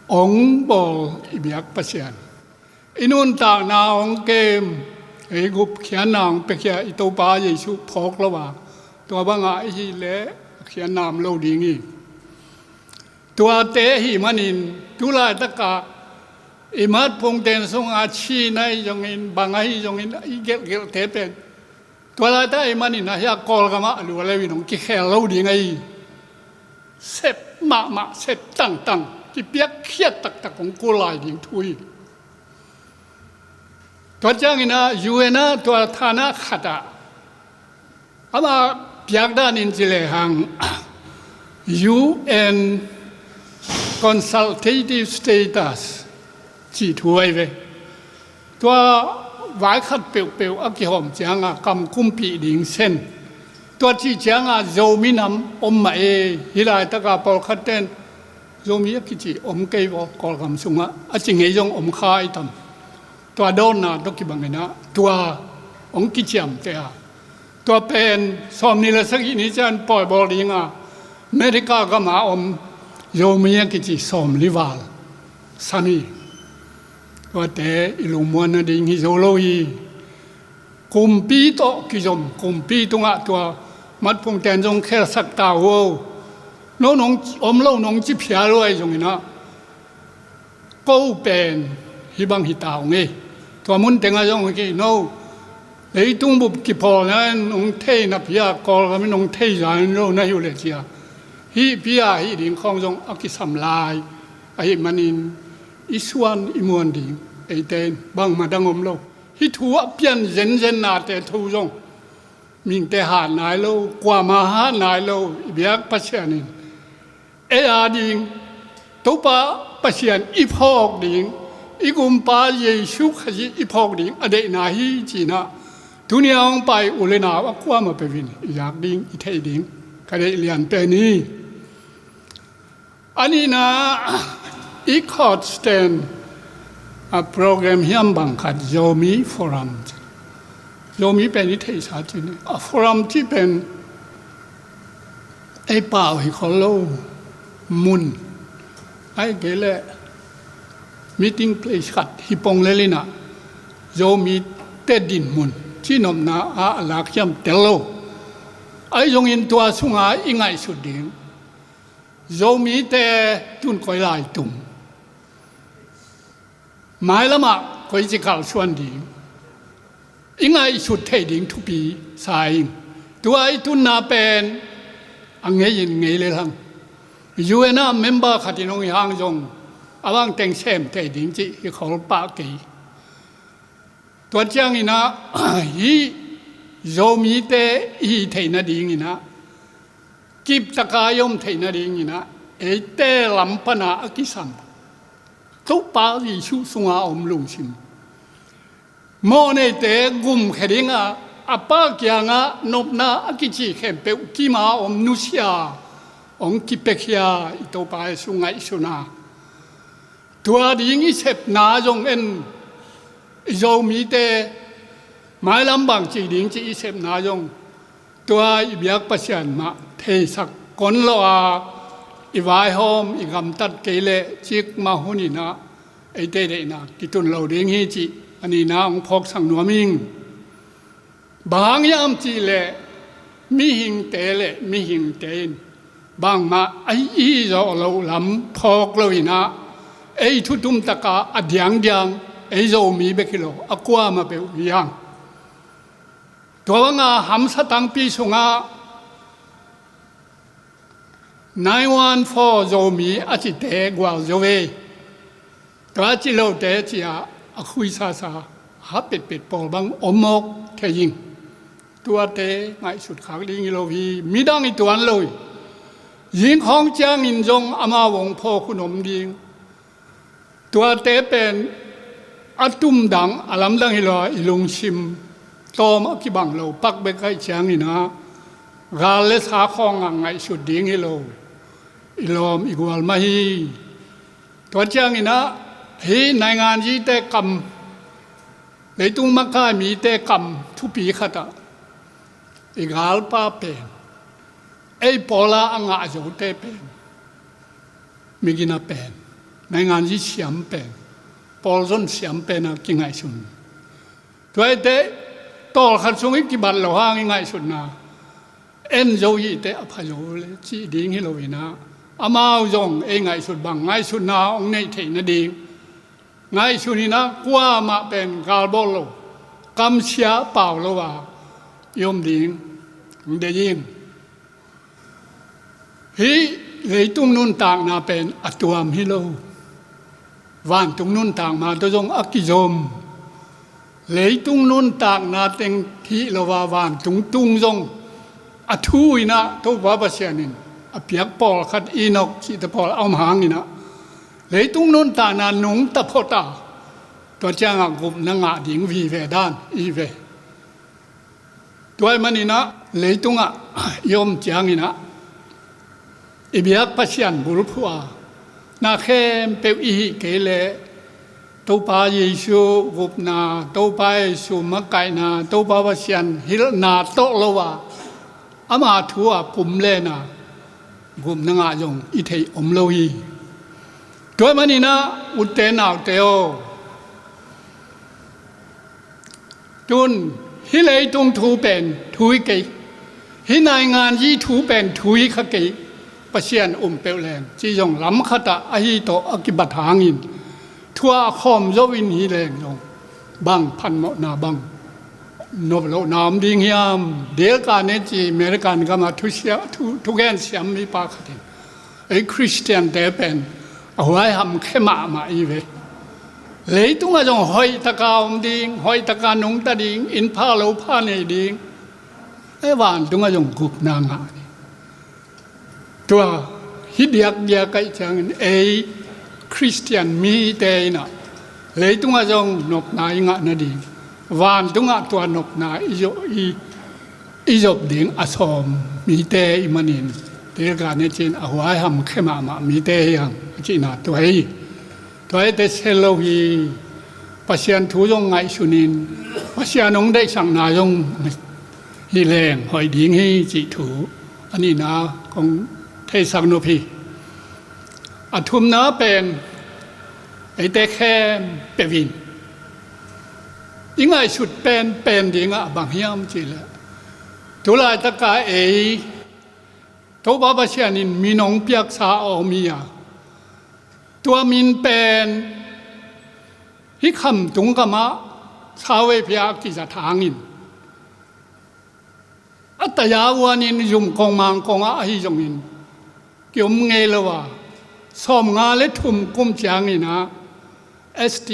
hong bawl i biak Pasian, i nuntakna hong kem, ei gupkhiatna hong piakhia i Topa Jesuh phawk lo a, tua bangah i hih leh a khiatna om lo ding hi. Tuate ahih manin tu laitakah i matphungten sungah Chin ahi zongin, bang ahi zongin, i gelhgelhte pen tua laitak ahih manin a, hih a Kawlgam ah a lua leu in hong kikhel lo ding ahi. Sep mahmah, sep tangtang, kipiakkhiat taktak hong kul lai ding thu hi. Tua ciangin a U N a tua thana khat ah, amah piak dan in ci lehang U N consultative status cih thu ahi ve. Tua vai khat peuhpeuh a kihawm cianga kam kumpih ding sen. Tua cih cianga Zomi nam om mah e, hih laitaka pawlkhat ten Zomi a kici om kei vaw, Kawlgam sungah a ci ngei zong om kha i tam. Tua dawnna tawh kibangin ah tua hong kiciamteh a, tua pen sawmnih le sagih ni ciang pawi bawl dinga America gama om Zomi a kici sawmli val sam hi. Tuate i lungmuan nading hi zo lo hi. Kumpi tawh kizom, kumpi tungah tua matphungten zong khelsak ta uh o. No nong om lo nong ci phial uh ahi zongin ah, ko pen hih bang hi ta ung e. Tua mun tengah zong hi kei no. Leitung bup kipawlna in hong thei napi-a Kawlgam in hong thei zan lo na hi uh leh cia, hih pi-a hih ding khawng zong a kisam lai ahih manin i suan i muan ding eite in bangmah dang om lo. Hih thu a pian zenzen nate thu zong mihingte hat nai lo, kuamah hat nai lo, i biak Pasian in ei a ding, Topa Pasian i phawk ding, i Gumpa Jesu Khazih i phawk ding a deihna hi ci-in ah, tuni a hong pai u le nau a kuamah peuh in i zak ding, i theih ding ka deih lian pen hi. A nihna, i Courts ten a program hiam bang khat, Zomi Forum. Zomi pen i theihsa cih ni. A forum cih pen ei pau hi khol lo, mun, ahih kei leh meeting place khat hi pong lel in ah, Zomite dinmun cih nopna ah a lak hiam tel lo. Ahi zongin tua sunga i ngaihsut ding, Zomite tun koi lai tung, mailamah koici kalsuan ding, i ngaihsut theih ding thupi sa ing. Tua i tunna pen a ngei in ngei lel hang. U N ah member khat in hong hi hang zong, a bang teng sem theih ding cih hi khol pah kei. Tua ciangin ah, hih Zomite i hih theih nadingin ah, kiptaka i om theih nadingin ah, eite lam pana a kisam Topa Jesu sunga om lungsim, mawhneite gumkhia dingah a Pa kiangah nopna a kici khempeuh kima om nusia, hong kipiakhia i Topa Jesu ngaihsutna. Tua ding i sepna zong en, i Zomite mailam bang ci ding cih i sepna zong, tua i biak Pasian mah theisak kon lo a, i vaihawm, i gamtat kei leh cikmah hunin ah eite deihna kitun lo ding hi cih a nihna hong phawksak nuam ing. Bang hang hiam cih leh, mihingte le mihingte in bangmah a hih zawh loh lam phawk lo in ah, ei thutum taka a diangdiang ei Zomi bek hi lo, a kuamah peuh hi hang. Tua banga hamsa tangpi sungah nine one four Zomi a cite gualzo ve. Tua a cih lote ci-a a khuisasa, a ha petpet pawl bang om mawk thei ing. Tuate ngaihsut khak ding hi lo hi, midang i tuan lo hi. Zing khawng ciangin zong amau hong phawk hun om ding. Tuate pen a tumdang, a lamdang hi lo a, i lungsim tawm a kibang lo pak bek ahih ciangin ah, gal le sa khawngah ngaihsut ding hi lo, i lawm i gual mah hi. Tua ciangin ah, hih nainganzite kam, leitung makai mite kam thupi khatah i galpa pen, ei pawla a ngah zote pen, migina pen, nainganzi siam pen, pawlzon siam pen a kingaihsun. Tua ahih teh, tawlkhat sung i kibat loh hang i ngaihsutna, en zo hi teh a pha zo le cih ding hi lo in ah, amau zong ei ngaihsut bang ngaihsutna hong neih theih nading ngaihsun in ah, kuamah pen galbawl lo, kamsia pau lo a i om ding hong deih ing. Hih leitung nuntakna pen a tuam hi lo. Vantung nuntak ma tawh zong a kizom. Leitung nuntakna teng hi lo a, vantung tung zong a thu in ah Topa Pasian in a piak pawlkhat, Enok cihte pawl a om hangin ah, leitung nuntakna nungta phot a, tua ciangah gupna ngah ding vive dan i hi ve. Tua ahih manin ah, leitungah i om ciangin ah, i biak Pasian bulphuh a, na khempeuh i hih kei leh Topa Jesu gupna, Topa Jesu makaihna, Topa Pasian hilhna tawh lo a, ama thu a pumlena gupna ngah zong i theih om lo hi. Tua ahih manin ah, ute naute aw, tun, hih leitung thu pen thu hi kei, hih nainganzi thu pen thu hi kha kei, Pasian um peuh leng cih zong lam khatah ahi tawh a kibat hangin, thu a khawm zo in hi leng zong, bang phatmawhna, bang nop lohna om ding hiam? Dale Carnegie, American gamah thusia-, thu, thugen siam mipa khat in, ei Khristiante pen a huaiham khia mahmah i hi ve. Leitungah zong hoihtaka om ding, hoihtaka nungta ding, inn pha lo pha nei ding, e, vantungah zong gupna ngah ni. Tua hi diakdiak ahih ciangin ei Khristian mite in ah leitungah zong nopna i ngah nading, vantungah tua nopna i zop, i, i zop ding a sawm mite i hih manin, Tirka ne cin a huai hamkhe mahmah mite hi hang a cihna tua hi. Tua hi teh sel lo hi. Pasian thu zong ngaihsunin, Pasian hong deihsakna zong hi leng hoih ding hi cih thu a nihna kong theisak nop hi. A thumna pen eite khempeuh in i ngaihsut penpen dingah bang hiam cihleh, tu laitaka ei Topa Pasian in min hong piaksa a om hi a, tua min pen hih khamtung gamah sauvei pia a kizat hangin a taya uanin zum kong mang kongah ahi zongin ki-om ngei lo a, sawmnga le thum kum ciangin ah S T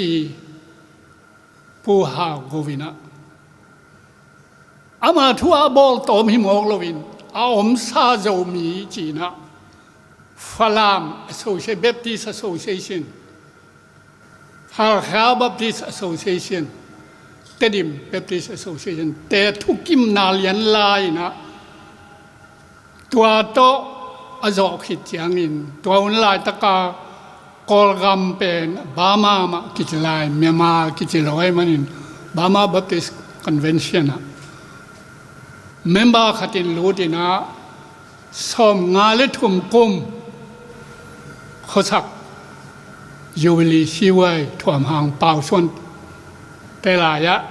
Pu Hau Govin ah, ama thu a bawl tawm hi mawk loin a omsa Zomi ci-in ah Falam Associa-, Baptist Association, Halkha Baptist Association, Tedim Baptist Association te thukimna lian lai-in ah, tua tawh a zawh khit ciangin tua hun laitaka Kawlgam pen Burma mah kici lai, Myanmar kici lo ahih manin Burma Baptist Convention ah member khatin lutin ah, sawmnga le thum kum khuasak Jubilee siuai thuamhang pausuan te lai-ah,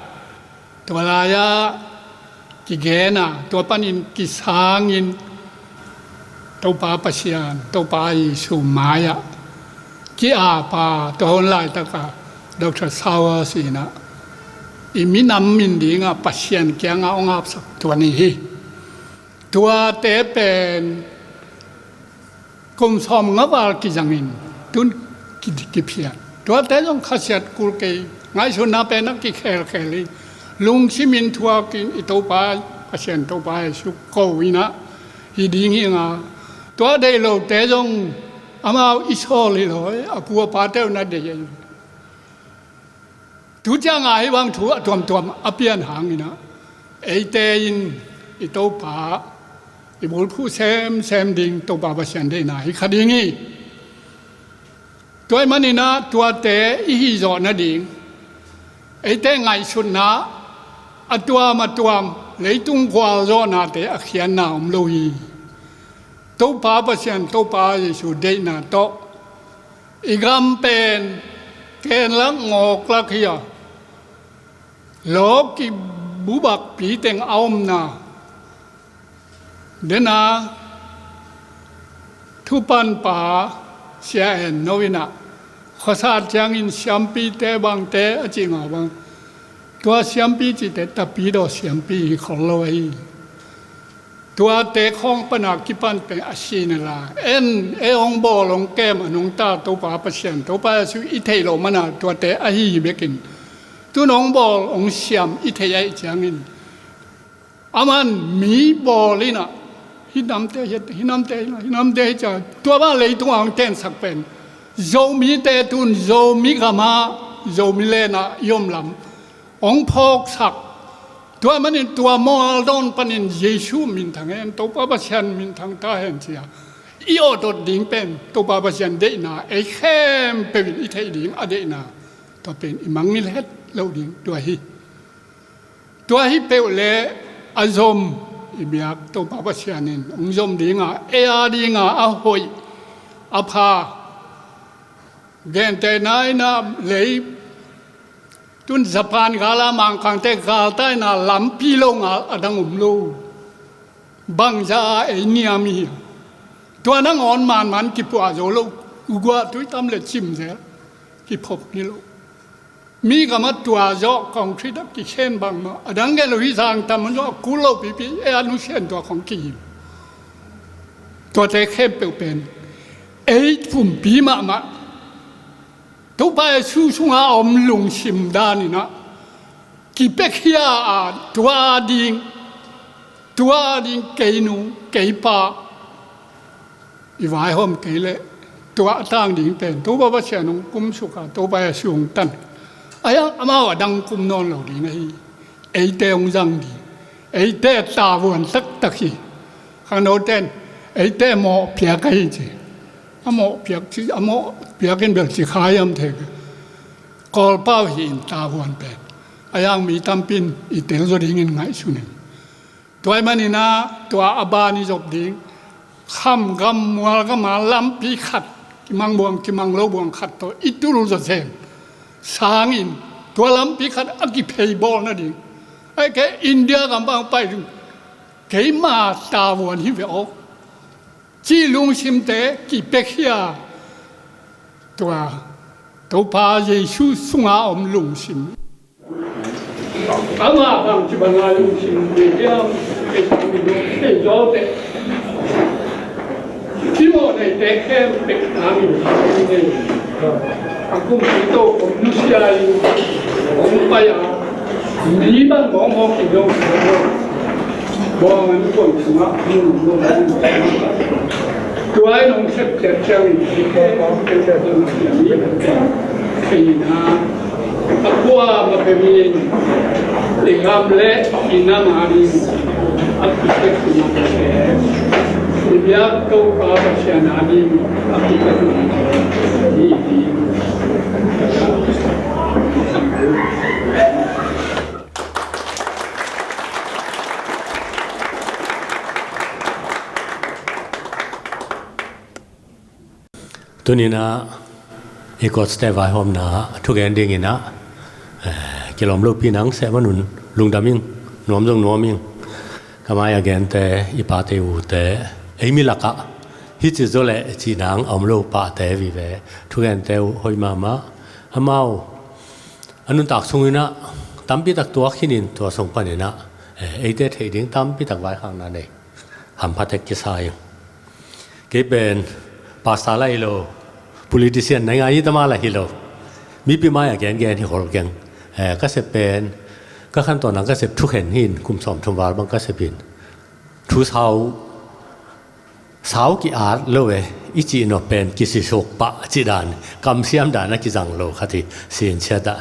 tua lai-ah kigen a, tua panin kisangin Topa Pasian, Topa Jesu mai-ah ki-ap a, tua hun laitaka Doctor Sowers in ah i minam min dingah Pasian kiangah hong apsak tua ni hi. Tuate pen kum sawmnga val kizangin tun ki, kiphiat. Tuate zong khasiat kul kei, ngaihsutna pen a kikhelkhel hi. Lungsimin thuakin i Topa Pasian, Topa Jesu ko-in ah hi ding hi hang a, tua deih lote zong amau i sawl hi lo, a pu a pate uh na deih hi. Tu ciangah hih bang thu a tuamtuam a pian hangin ah eite in i Topa i bulphuh semsem ding Topa Pasian deihna hi kha ding hi. Tua ahih manin ah tuate i hih zawh nading eite ngaihsutna a tuam a tuam leitung gualzawhnate a khiatna om lo hi. Topa Pasian, Topa Jesu deihna tawh i gam pen kenlak ngawklak hi a, lawki bubakpi teng a omna, dena thupanpa Sia En No in ah khuasa ciangin siampite bangte a cih ngah bang, tua siampi cihte tapidaw siampi hi khol lo ahi. Tuate khawng pana kipan pen a si na la, en ei hong bawl hong kem a nungta Topa Pasian, Topa Jesu i theih loh mana tuate ahi hi bekin, tun hong bawl hong siam i theih ahih ciangin, aman mi bawl in ah hih namte hi, hih namte hi, hih namte hi cia, tua bang leitungah hong tensak pen Zomite tun Zomi gamah, Zomi lenah i om lam hong phawksak. Tua manin tua mual dawn panin Jesu minthang hen, Topa Pasian minthang ta hen cia i awtawt ding pen Topa Pasian deihna, ei khempeuh in i theih ding a deihna, tua pen i mangngilh het loh ding tua hi. Tua hi peuh leh a zom i biak Topa Pasian in hong zom dinga, ei a dinga a hoih a pha, gentehna in ah lei tun Japan gal a Mangkangte galtai in ah lampi lo ngal a dang om lo. Bangzah a ei niam i hi a, tua nangawn manman kipuah zo lo, uguah tuitam le cimzel kiphop ni lo. Mi gamah tua zawh concrete ah kikhen bangmah a dang gen lo hi, zangtam zawh a kul lo pipi, ei a nusian tua khong kihim. Tuate khempeuh pen ei pumpi mahmah Topa Jesu sunga a om lungsim dan in ah kipiakhia a, tua ding Tua ding kei nu, kei pa, i vaihawm kei leh, tua a tang ding pen Topa Pasian hong kumsuk a, Topa Jesu hong tan. A hiang amau a dang kum nawn lo ding ahi. Eite hong zang ding. Eite tavuan taktak hi. Khangnote in eite mawh piak ahi ci. A mawh piak ci, a mawh piak in bel ci kha hiam thei. Kawlpau hi in tavuan pen. A hiang mi tampi in i tel zaw dingin ngaihsun in. Tua ahih manin ah, tua a ban i zop ding, kham gam mual gam a lampi khat, kimang buang, kimang lo buang khat tawh i tul zawzen sangin, tua lampi khat a kiphei bawl nading. Ahih kei India gam bang pai ding, keima tavuan hi ve aw, cih lungsimte kipia khia. Tua Topa Jesu sunga om lungsim. Amah bangci banga lungsim hi hiam, kei sangin dong kei zawte. Cimawh neite khempeuh nangin nei. A kumpi tokhom nusia in hong pai a, mi bang mawkmawk in dong. Bawng an kuan sungah, tua in hong sepciat ciangin, kei na, a kuamah peuh in, i gam le i nam ading a kipia kumte, i biak Topa Pasian ading a kipia kumte, i ding. Tuni-in ah i coach-te vaihawmna ah thugen dingin ah, eh, kilawm lopi nang seh manun lungdam ing, nuam zong nuam ing. Ka mai-a gente, i pate ute, ei mi lakah hih ci zaw leh cih nang a om lo pate vive, thugente uh hoih mahmah. Amau a nuntak sungin ah tampi tak tuak khinin tua sung panin ah, eh, eite theih ding tampi tak vaikhakna nei. Hampha tek kisa ing. Kei pen pastor lah hi lo, politician, nai ngai hi ta mah lah hi lo. Mipi mai-a gengen hi khol keng. Eh, ka sep pen, ka khantawn nang ka sep thukhen hi in, kum sawmthum val bang ka sep in. Thu sau, sau ki-at lo e, i cih nop pen kisisuk pah cih dan, kamsiam dan a kizang lo khat hi, sin ciat ah.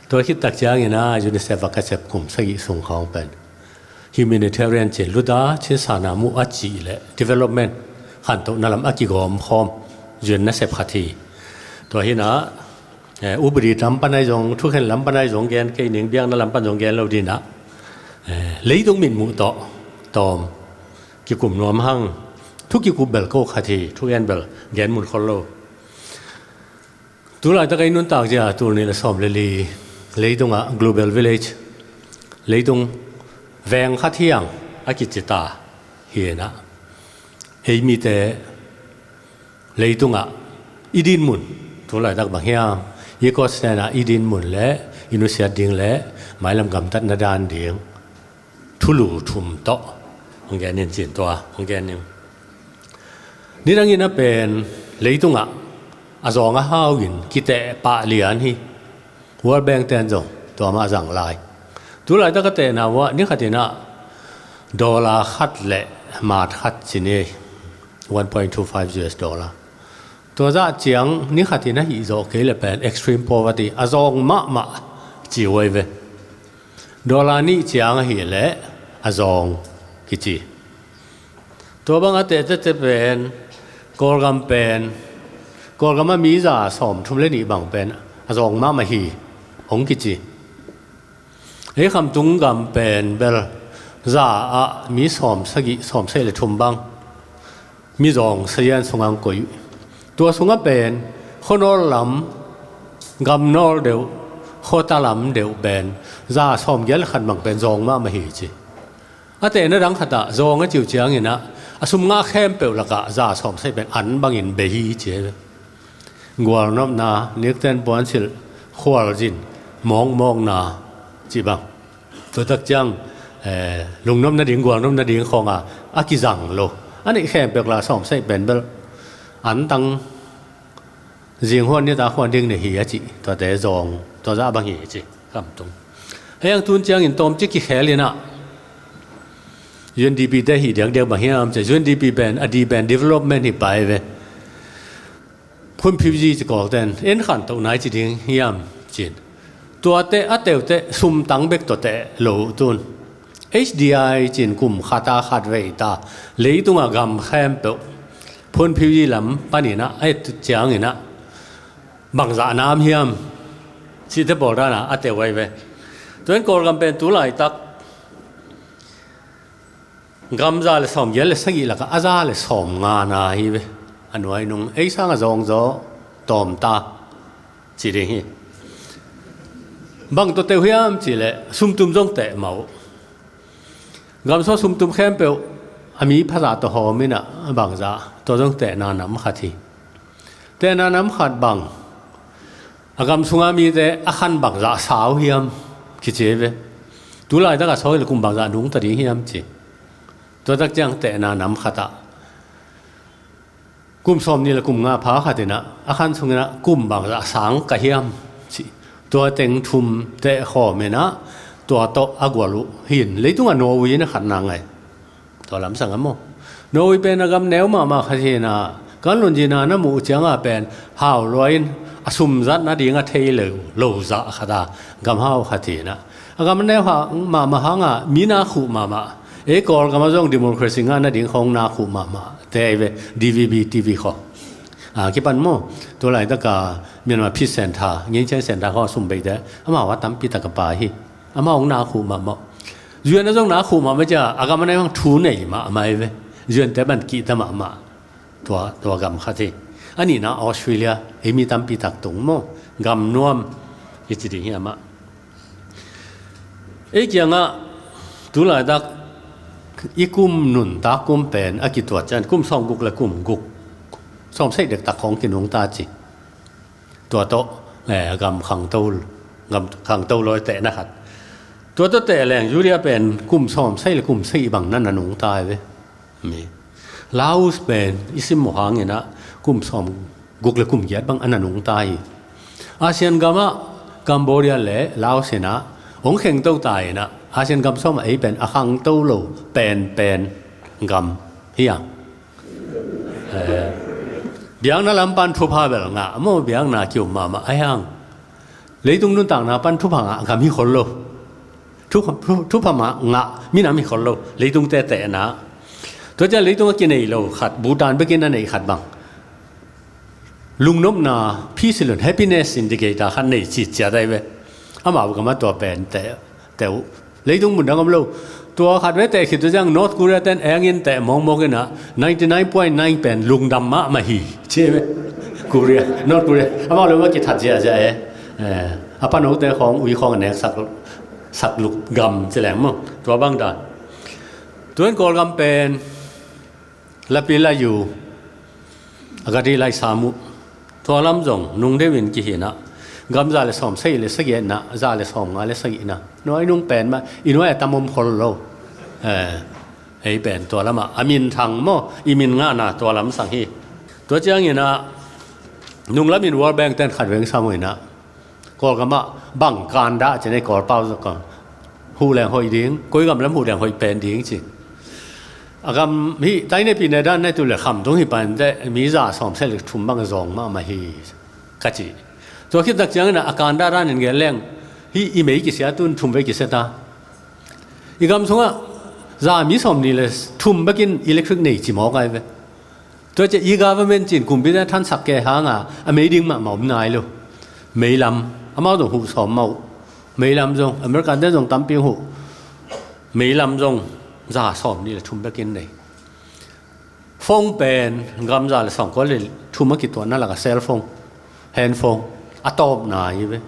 Tua khit tak ciangin ah UNICEF ah ka sep kum sagih sung khawng pen humanitarian cih, luta cin sana mu a cih leh development khantohna lam a kigawm khawm UN nasep khat hi. Tua hi-in ah, eh, upadi lam pan ahi zong, thukhen lam pan ahi zong gen kei ning, biakna lam pan zong gen lo ding ah, eh, leitung mitmuh tawh tawm kikum nuam hang, thu kikup bel ko khat hi, thugen bel gen mun khol lo. Tu laitak a i nuntak zia tul nih le sawm le li, leitungah global village, leitung veng khat hi hang a kici ta hi-in ah, ei mite leitungah i dinmun, tu laitak bang hiam, i coach-te in ah i dinmun le i nusiat ding le mailam gamtatna dan ding thulu thum tawh hong gen in cin, tua hong gen ning. Nidangin a pen leitungah a zawng a hau in kiteh pah lian hi. World Bank-te in zong tua mah zang lai. Tu laitak a tehna uh ah ni khatin ah dollar khat le maat khat ci ni, one point two five US dollar. Tua zah ciang ni khatin a hih zawh kei leh pen extreme poverty, a zawng mahmah ci uh ahi ve. Dollar nih ciang ahih leh a zawng kici. Tua bang a tehtehte pen Kawlgam pen, Kawlgam a mi za sawmthum le nih bang pen a zawng mahmah hi hong kici. Ei Khamtung gam pen bel za ah mi sawmsagih, sawmsagih le thum bang mi zawng sazian sungah hong koih. Tua sungah pen khuanawl lam, gamnawl deuh, khuata lam deuh pen za sawmgiat le khat bang pen zawng mahmah hi ci. A tehna dang khatah zawng a cih uh ciangin ah, a sum ngah khempeuh lakah za sawmsagih pen an bangin bei hi ci. Gualnopna, nikten puansilh, khualzin, mawkmawkna cih bang. Tua tak ciang, eh, lungnop nading, gualnop nading khawng a, a kizang lo. A neih khempeuh la sawmsagih pen bel antang zing huan nita huan ding nei hi a cih, tuate zawng, tua zah bang hi a cih, Khamtung. Hei ang tun ciangin tawmcik kikhel in ah, U N D P te hi diakdiak bang hiam ci, U N D P pen a di pen development hi pai ve. Phunphiuzi ci Kawlten en khantoh nai ci ding hiam cin. Tuate a teute sumtang bek tawh teh lo tun. H D I cin kum khata khat vei ta. Leitunga gam khempeuh phunphiuzi lam paninah a et cianginah bangzah nam hiam cihte pawl dana a teu ai ve. Tuan Kawlgam pen tu laitak gam za le sawm giat le sagih lakah a za le sawm nga na hi ve. A nuai nung ei sang a zawng zaw tawm ta ci ding hi. Bang tawh teu hiam cih leh sumtum zong teh mah uh. Gam sung sumtum khempeuh a mi phazah tawh hawm inah bangzah tua zong tehna nam khat hi. Tehna nam khat bang a gam sunga mite a khan bangzah sau hiam kici ve. Tu laitak a sawi le kum bangzah nungta ding hiam ci. Tua tak ciang tehna nam khatah kum sawm nih le kum nga pha khatinah a khan sunginah kum bangzah sang ka hiam ci. Tua teng thum teh khawm inah tua tawh a gual uh hin. Leitunga Norway in a khatna ngai. Tua lamsang a maw? Norway pen a gam neu mahmah khat hinah kan lunzina na muh cianga pen hau luain a sumzat nading a thei lo, lo zah khata gam hau khat hinah a gam neu mahmah hanga mi na khuh mahmah. Ei Kawlgama zong democracy nga nading khong na khuh mahmah te ei ve. D V B T V kho a kipan maw? Tu laitaka Myanmar Peace Center, Ngin Chen Center kho sum beite amau a tampi taka pa hi. Amau hong na khuh mahmah. U N a zong na khuh mahmah cia a gam a nei hong thu nei mahmah hi ve. U N te ban kihta mahmah. Tua, tua gam khat hi. A nihna Australia, ei mi tampi tak tung maw? Gam nuam i ci ding hi amah. Ei kiangah tu laitak i kum nuntak kum pen a kituat cian kum sawm guk le kum guk sawm seih dektak khong kinungta ci. Tua tawh eh, gam khangto, gam khangto lawi tehna khat. Tua tawh teh leng Julia pen kum sawm seih le kum seih bang na na nungta hi ve. Mi Laos pen i sim muh hanginah kum sawm guk le kum giat bang a na nungta hi. Asian gamah Cambodia le Laos inah hong khengto ta inah Asian gam sawmah ei pen a khangto lo penpen gam hi a. Eh, biakna lam pan thupha bel ngah maw, biakna kium mahmah a hiang. Leitung nuntakna pan thupha ngah gam hi khol lo. Thupha, thu-, thupha mah ngah minam hi khol lo. Leitung tete na. Tua cian leitung a kinei lo khat, Bhutan bekin a nei khat bang. Lungnopna, peace lun, happiness indicator khat nei citciat ai ve. Amau gama tua pen te, teuh. Leitung mun dang om lo. Tua khat ve teh khit tu ciang North Korea ten engin teh mawkmawk inah ninety nine point nine pen lungdam mahmah hi. Ci ve. Korea, North Korea. Amau lo ma kithat ziahziah e. Eh, a panote khawng, ui khawng a nek sak, sak luk gam ci leng maw. Tua bang dan. Tuan Kawlgam pen Lapi lai yu, a gadi lai sam uh. Tua lam zong nung deuhin kihinah gam za le sawm sagih le sagihna, za le sawm nga le sagihna. Nuai nung pen mah i nuai a tam om khol lo. Eh, ei pen tua lamah a minthang maw, i min ngahna tua lam sang hi. Tua cianginah nung lamin World Bank ten khat veng sam uh inah Kawlgamah bang kan dah ci nei Kawlpau zong kan huh leng hoih ding, koi gam lam huh leng hoih pen ding ci. A gam hih tainei pi ne dan ne tu le kham tung hi pan te mi za sawm sagih le thum bang zawng mahmah hi ka ci. Tua khit tak ciangin a kan dah dan in gen leng hih i mei kisia tun thum vei kisia ta. I gam sungah za mi sawm nih le thum bekin electric nei ci mawk ai ve. Tua ciah e-government cin kumpi te thansak kei hanga a mei ding mahmah om nai lo. Meilam amau zong huh sawm mah uh. Meilam zong American te zong tampi huh. Meilam zong za sawm nih le thum bekin nei. Phone pen gam za le sawm kua le thum a kituahna laka cell phone, handphone a tawpna hi ve.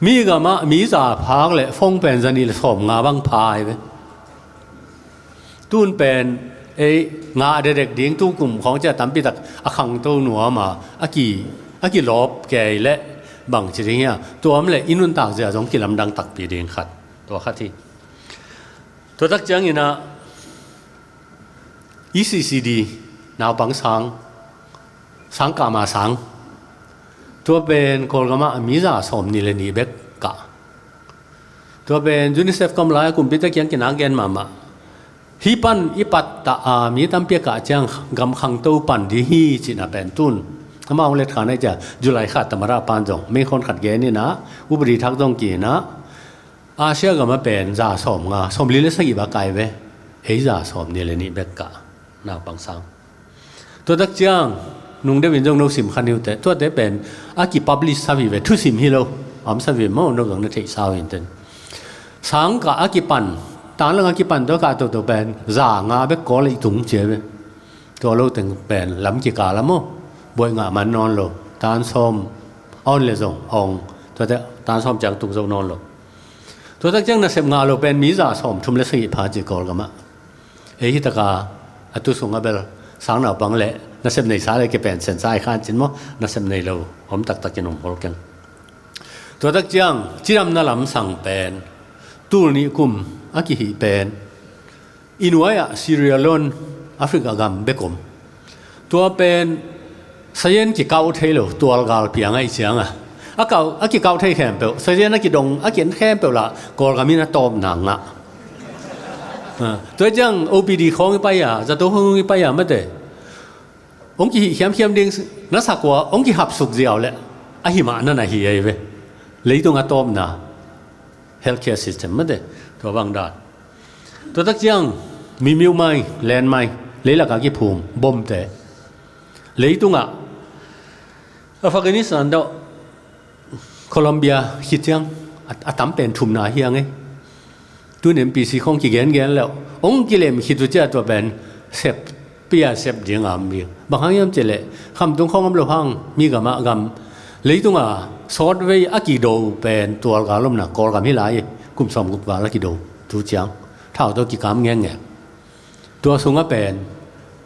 Mi gamah mi za phak le phone pen za nih le sawm nga bang pha hi ve. Tun pen ei ngah dedek ding tu kum khawng cia tampi tak a khangto nuam a, a ki, a kilawp kei le bang ci ding hia, tuam le i nuntak zia zong kilamdang takpi ding khat, tua khat hi. Tua tak ciangin ah E C C D naupang sang, sang kah ma sang, tua pen Kawlgamah a mi za sawm nih le nih bek kah. Tua pen UNICEF kam lai a kumpite kiang kinak gen mahmah. Hih pan i pattah a mi tampi a kah ciang gam khangto pan ding hi cihna pen tun. Amah hong letkhan a i cia July kha tamada pan zong meikhon khat gen inah upadi thak zong ki inah Asia gam a pen za sawm nga, sawm li le sagih bak kai ve. Ei za sawm ni le nih bek kah naupang sang. Tua tak ciang nung deuh in zong no sim kha niu teh, tuate pen a kipublish sa vive, thusim hi lo, a om sa vive maw, no zong na theih sa uh in ten. Sang kah a kipan, tan lang a kipan tua kah toto pen za nga bek kawl i tung cia ve. Tua lo teng pen lam kikal a maw, buai ngah man nawn lo, tan sawm a on le zong a ong, tuate tan sawm ciang tung zo nawn lo. Tua tak ciang nasep ngah lo pen mi za sawm thum le sagih pha ci Kawlgam ah. Ei hi taka a tu sung a bel sang naupang le nasep nei sa le ke pen sen sa i khan cin maw, nasep nei lo om taktak in om hol keng. Tua tak ciang cidamna lam sang pen tul nih kum a kihih pen i nuai ah Sierra Leone, Africa gam bek om. Tua pen sayen kikauh thei lo, tual gal piang ahi cianga a kau, a kikauh thei khempeuh, sayen a kidong a kin khempeuh lah Kawlgam in a tawpna ngah. Ah, tua ciang O P D khawng i pai a, zato khawng i pai a mate, hong kihih khiamkhiam ding na sak ua hong kihapsuk ziau le ahi mah na na hi ahi ve. Leitung a tawpna healthcare system mate, tua bang dan. Tua tak ciang mi miuh mai, len mai, leilak a kiphum bomte. Leitungah Afghanistan dawh Colombia khit ciang a, a tam pen thumna hi ang e. Tun M P C khong kigengen leuh hong kilem khit uh ciah tua pen sep pia sep ding a om ding. Bang hang hiam cih leh khamtung khong om lo hang mi gam ah gam leitunga sawtvei a kido pen tual gal omna Kawlgam hi lai, kum sawm guk val a kido tu ciang thau tawh kikam ngengeng. Tua sungah pen,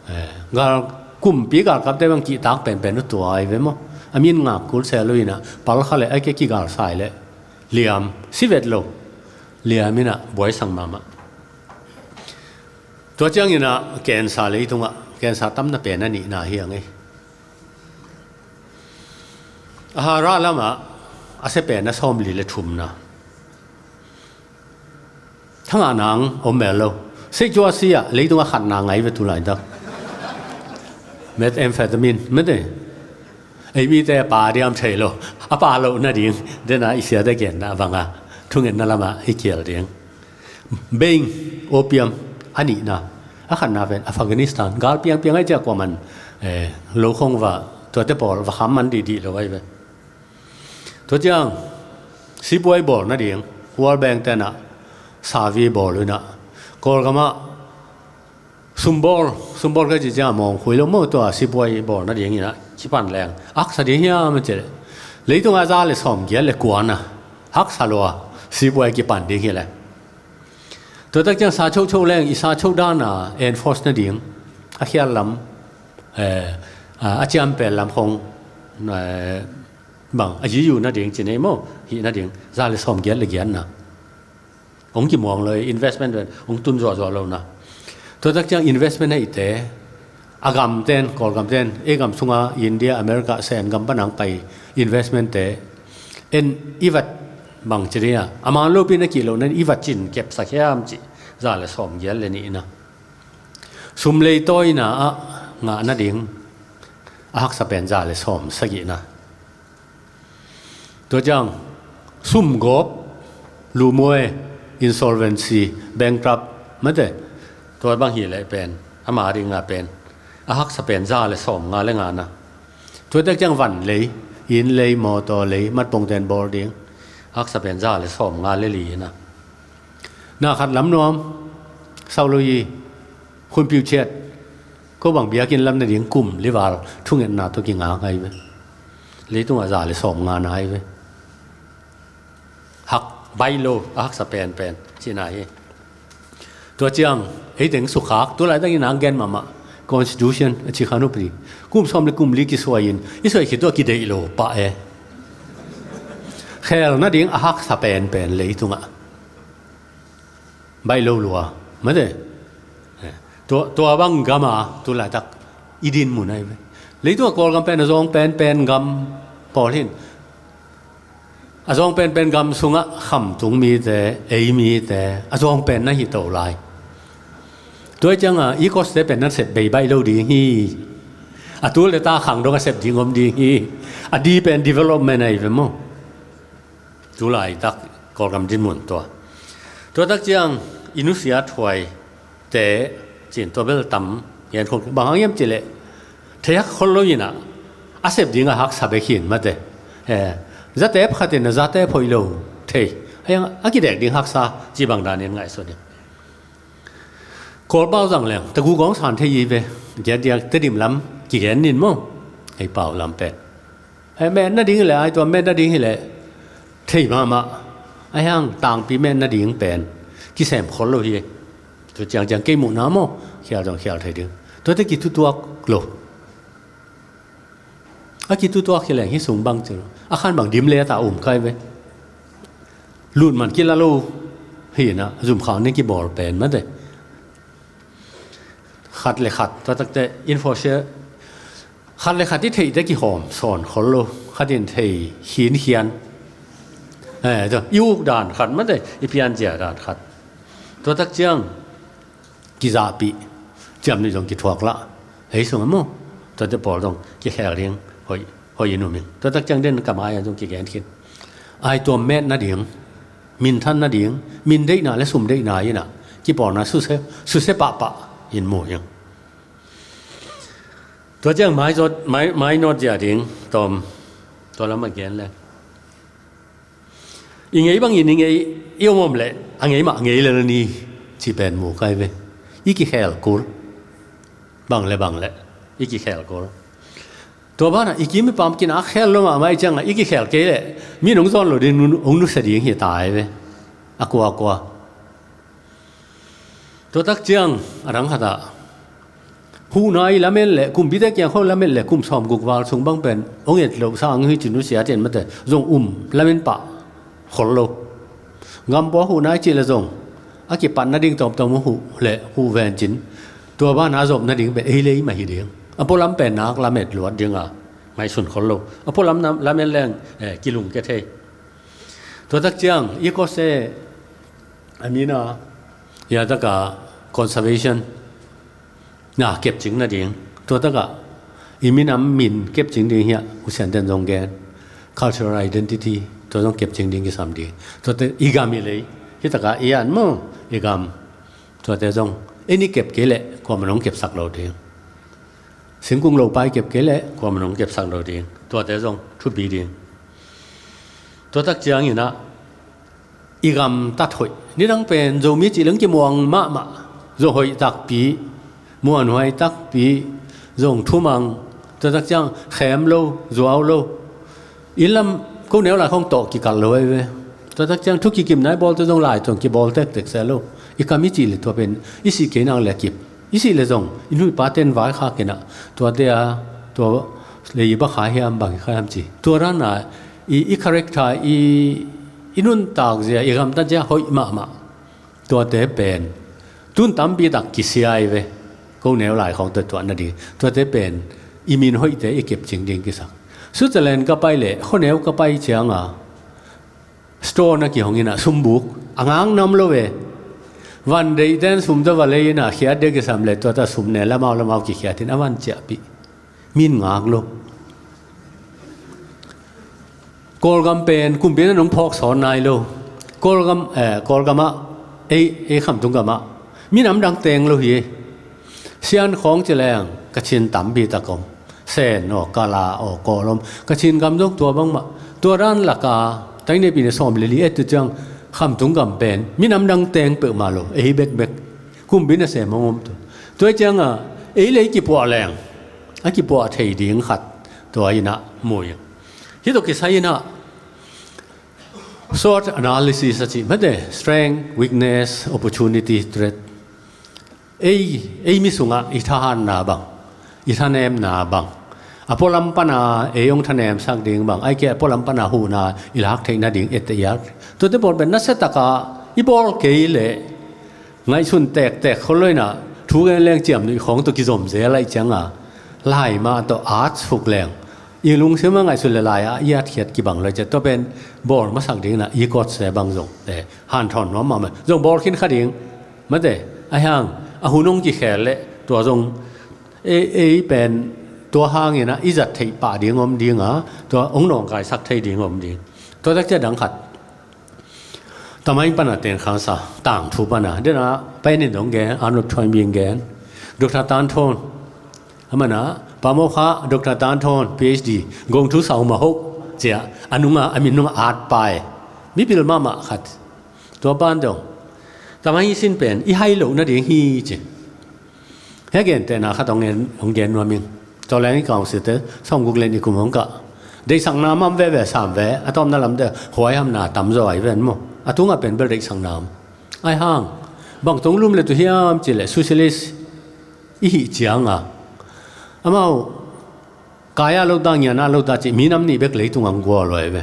eh, gal, kumpi galkapte bang kihtak penpen uh tua ahi ve maw? A min ngak kul sel uh inah palkha le a ke kigalsai le liam si vet lo. Liam inah buaisang mahmah. Tua ciang inah kensa leitungah kensa tamna pen a nihna hi ang e. A hara lamah a sia pen a sawmli le thumna. Thangah nang om mel lo. Seih cua si ah leitung a khatna ngai ve tu laitak. Methamphetamine mete. Ei mite a pa diam thei lo. A pa lo nading dena i siate genna banga thungetna lama i kial ding. Beng, opium a nihna. A khatna pen Afghanistan gal piangpiang ai ciah kuaman, eh, lo khong va tuate pawl va kham man dihdih lo ai ve. Tua ciang sipuai bawl nading World Bank tenah savi bawl unah Kawlgamah sumbawl, sumbawl ka ci ciang mawngkhui lo maw, tua sipuai bawl nading inah kipan leng a haksa ding hiam a ci leh leitungah za le sawm giat le kuana haksa lua sipuai kipan ding hi leh. Tua tak ciang sa chocho leng i sa cho dana enforce nading a khial lam, eh, a, a ciampel lam khong, eh, bang a yiyu nading ci nei maw, hih nading za le sawm giat le giatna. Hong kimuang lo, investment pen hong tun zuahzuah lo na. Tua tak ciang investment a ite a gamten, Kawlgamten, ei gam sunga India, America, Sen gam panang pai investment te en i vat bang ci ding a, a man lopi na kih lo nen i vat cin kepsak hiam ci, za le sawm giat le nihna. Sum leitawina ah ngah nading a haksa pen za le sawm sagihna. Tua ciang sumgawp, lumuai, insolvency, bankrupt mate. Tua bang hi leh pen ama dinga pen a haksa pen za le sawm nga le ngana. Tua tak ciang van lei, inn lei, mawtaw lei, matpongten bawl ding a haksa pen za le sawm nga le lina. Na khat lam nuam sau lo hi. Khunpiu chiat ko bang biakinn lam nading kum lival thungetna tawh kinga ngai ve. Leitungah za le sawm ngana ai ve. Hak baih lo a haksa penpen cihna hi. Tua ciang ei teng sukhak tu laitakin a gen mahmah constitution a ci khan upadi kum sawm le kum li kisuai in i suai khit tuah kideih lo pah e. Khel nading a haksa penpen leitungah baih lo lua mate. Tua, tua bang gama tu laitak i din mun ai ve. Leitung a Kawlgam pen a zawng penpen gam pawl hin A zawng penpen gam sungah khamtung mite, ei mite a zawng pen na hi to lai. Tua ciangah i cost te pen na sep bei baih lo ding hi. A tul le ta khang dong a sep ding om ding hi. A di pen development ahi ve maw. Tulaitak Kawlgam dinmun tua. Tuatak ciang i nusia thuai te cin tua bel tam ngen khong bang hang hiam cileh thei hak khol lo inah a sep dingah haksa bek hin mate. He, zate phatin a zate phoih lo thei. Hei a kidek ding haksa ci bang danin ngaihsun in. Kawlpau zang leng tagu gawng san thei i ve. Diakdiak Tedim lam kigen nin maw. Hei pau lam pen. Hei met nading hileh ai tua met nading hileh thei mahmah. Ai hang tangpi met nading pen kisem khol lo hi. Tua ciangciang kei muhna maw khial zong khial thei ding. Tuate kitutuak lo. A kitutuak hi leng hi sung bang cil a khan bang dim le a ta um kai ve. Lut man kila lo hi na zumkhang ni kibawl pen mate. Khat le khat tuatakte info share khat le khat i theihte kihawm sawn khol lo. Khatin thei khinkhian. Eh, tua i uk dan khat mate i pianzia dan khat. Tuatak ciang kizahpih ciamnuih zong kithuak lah. Hei sungah maw tuate pawl zong kikhel ding hoih hoih in um in tuatak ciang den kamai a zong kigen khin. Ai tuam met nading, min than nading, min deihna le sum deihna inah kipawlna suse suse pahpah in mu in. Tua ciang mai zawt mai mai nawt zia ding tawm tua lam a gen le. I ngei bangin i ngei i om om leh a ngei mah a ngei lel ni ci pen mu kai ve. I kikhel kul bang le bang le i kikhel kul. Tua banah i kim i pam kinah a khel lo mahmah i ciangah i kikhel kei leh mi nong zawn lo ding hong nusia ding hi tai ve. A kuakua. Tuatak ciang a dang khatah huhna i lamen le kumpite kiang khol lamen le kum sawm guk val sung bang pen hong et loh sang hi ci nusia cian mate zong um lamen pah khol lo. Gampua huhna i cih le zong a kipat nading tawmtawm huh le huh ven cin tua bana zop nading pen ei lei mah hi ding. A pualam pen nak lamet luat dinga ngaihsun khol lo. A pualam lamen leng kilung ke thei. Tuatak ciang i kose a mina yataka conservation na kepcing nading. Tuataka i minam min kepcing ding hiah usianten zong gen cultural identity tua zong kepcing ding kisam ding. Tuate i gam i lei hitaka i an maw i gam. Tuate zong ei ni kep kei leh kuaman hong kepsak lo ding. Singkung lopai kep kei leh kuaman hong kepsak lo ding. Tuate zong thupi ding. Tuatak cianginah i gam tat hoih nidang pen Zomi cih leng kimuang mahmah. Zo hoih takpi, muanhuai takpi, zong thumang. Tuatak ciang khem lo, zuau lo. Inn lam ko neu lai khong tawh kikal lo ai ve. Tuatak ciang thu kikimna i bawlte zong lai tuang kibawl tektek seh lo. I kam i cih le tua pen i sih kei nak le kip. I sih le zong i nu i paten vai kha kinah tuate a tua le i ba kha hiam bang hi kha hiam ci. Tua rana i i character i i nuntak zia i gamtat zia hoih mahmah. Tuate pen tun tampi tak kisia i ve. Ko neu lai khawng tua tuah nading tuate pen i min hoihte i kepcing ding kisak. Switzerland ka pai le kho neu ka pai cianga store na kihong inah sumbuk a ngang nam lo ve. Van deihten sum tawh va lei inah khiat dia kisam le tuata sum ne lamau lamau kikhiatin a van ciahpih. Min ngak lo. Kawlgam pen kumpina nong phawk sawn nai lo. Kawlgam eh, Kawlgamah ei ei khamtung gamah minam dang teng lo hi. Sian khawng ci leng Kachin tampi tak om. Sen aw Kala aw Kawlom Kachin gam zong tua bangmah. Tua dan laka tainepine sawm le li et tu ciang khamtung gam pen minam dang teng peuhmah lo ei bekbek. Kumpi nasem hong om tu. Tua cianga ei le ei kipuah leng a kipuah thei ding khat tua inah mu in. Hih tawh kisai inah SWOT analysis a cih mate strength, weakness, opportunity, threat. Ei ei mi sungah i thahatna bang i thanemna bang a pualam pana ei hong thanemsak ding bang ai kei a pualam pana huhna i lak theih nading ette i ak. Tuate pawl pen nasia taka i bawl kei leh ngaihsun tektek khol lo inah thu gen leng ciamnuih khawng tawh kizom zel aih cianga lai mah tawh at suk leng i lungsim a ngaihsut le lai-ah i atkhiat kibang lo ciah, tua pen bawl masak ding inah i kawtse bang zong, eh, hanthawn nuam mahmah, zong bawl khin kha ding. Mate, ahi hang a hun hong kikhel leh tua zong ei, ei pen tua hang inah i zat theih pah ding om ding a, tua hong nawngkaisak thei ding om ding. Tua tak ciah dang khat, Tamai pan a ten khang sa, tangthu pan a, den a, pai nin dong gen, Arnold Toynbee gen, Doctor Tan Thawn, a man a, Pamokha, Doctor Tan Thawn, P H D, gong thu sau ma ho, ciah, a nunga, a min nunga at pai. Mipil mahmah khat. Tua pan dong. Tamai hi sin pen, i hai lo nading hi ci. Hia gentehna khat hong gen, hong gen nuam ing. Tua leng i council te, sawmguk le nih kum hong kah. Deihsakna mam veve sam ve, a tawpna lamte, huaihamna tam zaw ai ven maw. A tungah pen bel deihsakna om. Ai hang, bang tong lum le tu hiam cih leh socialist i hih cianga. Amau, kaya lo ta, ngiana lo ta cih, minam nih bek leitung ang gual lo ai ve.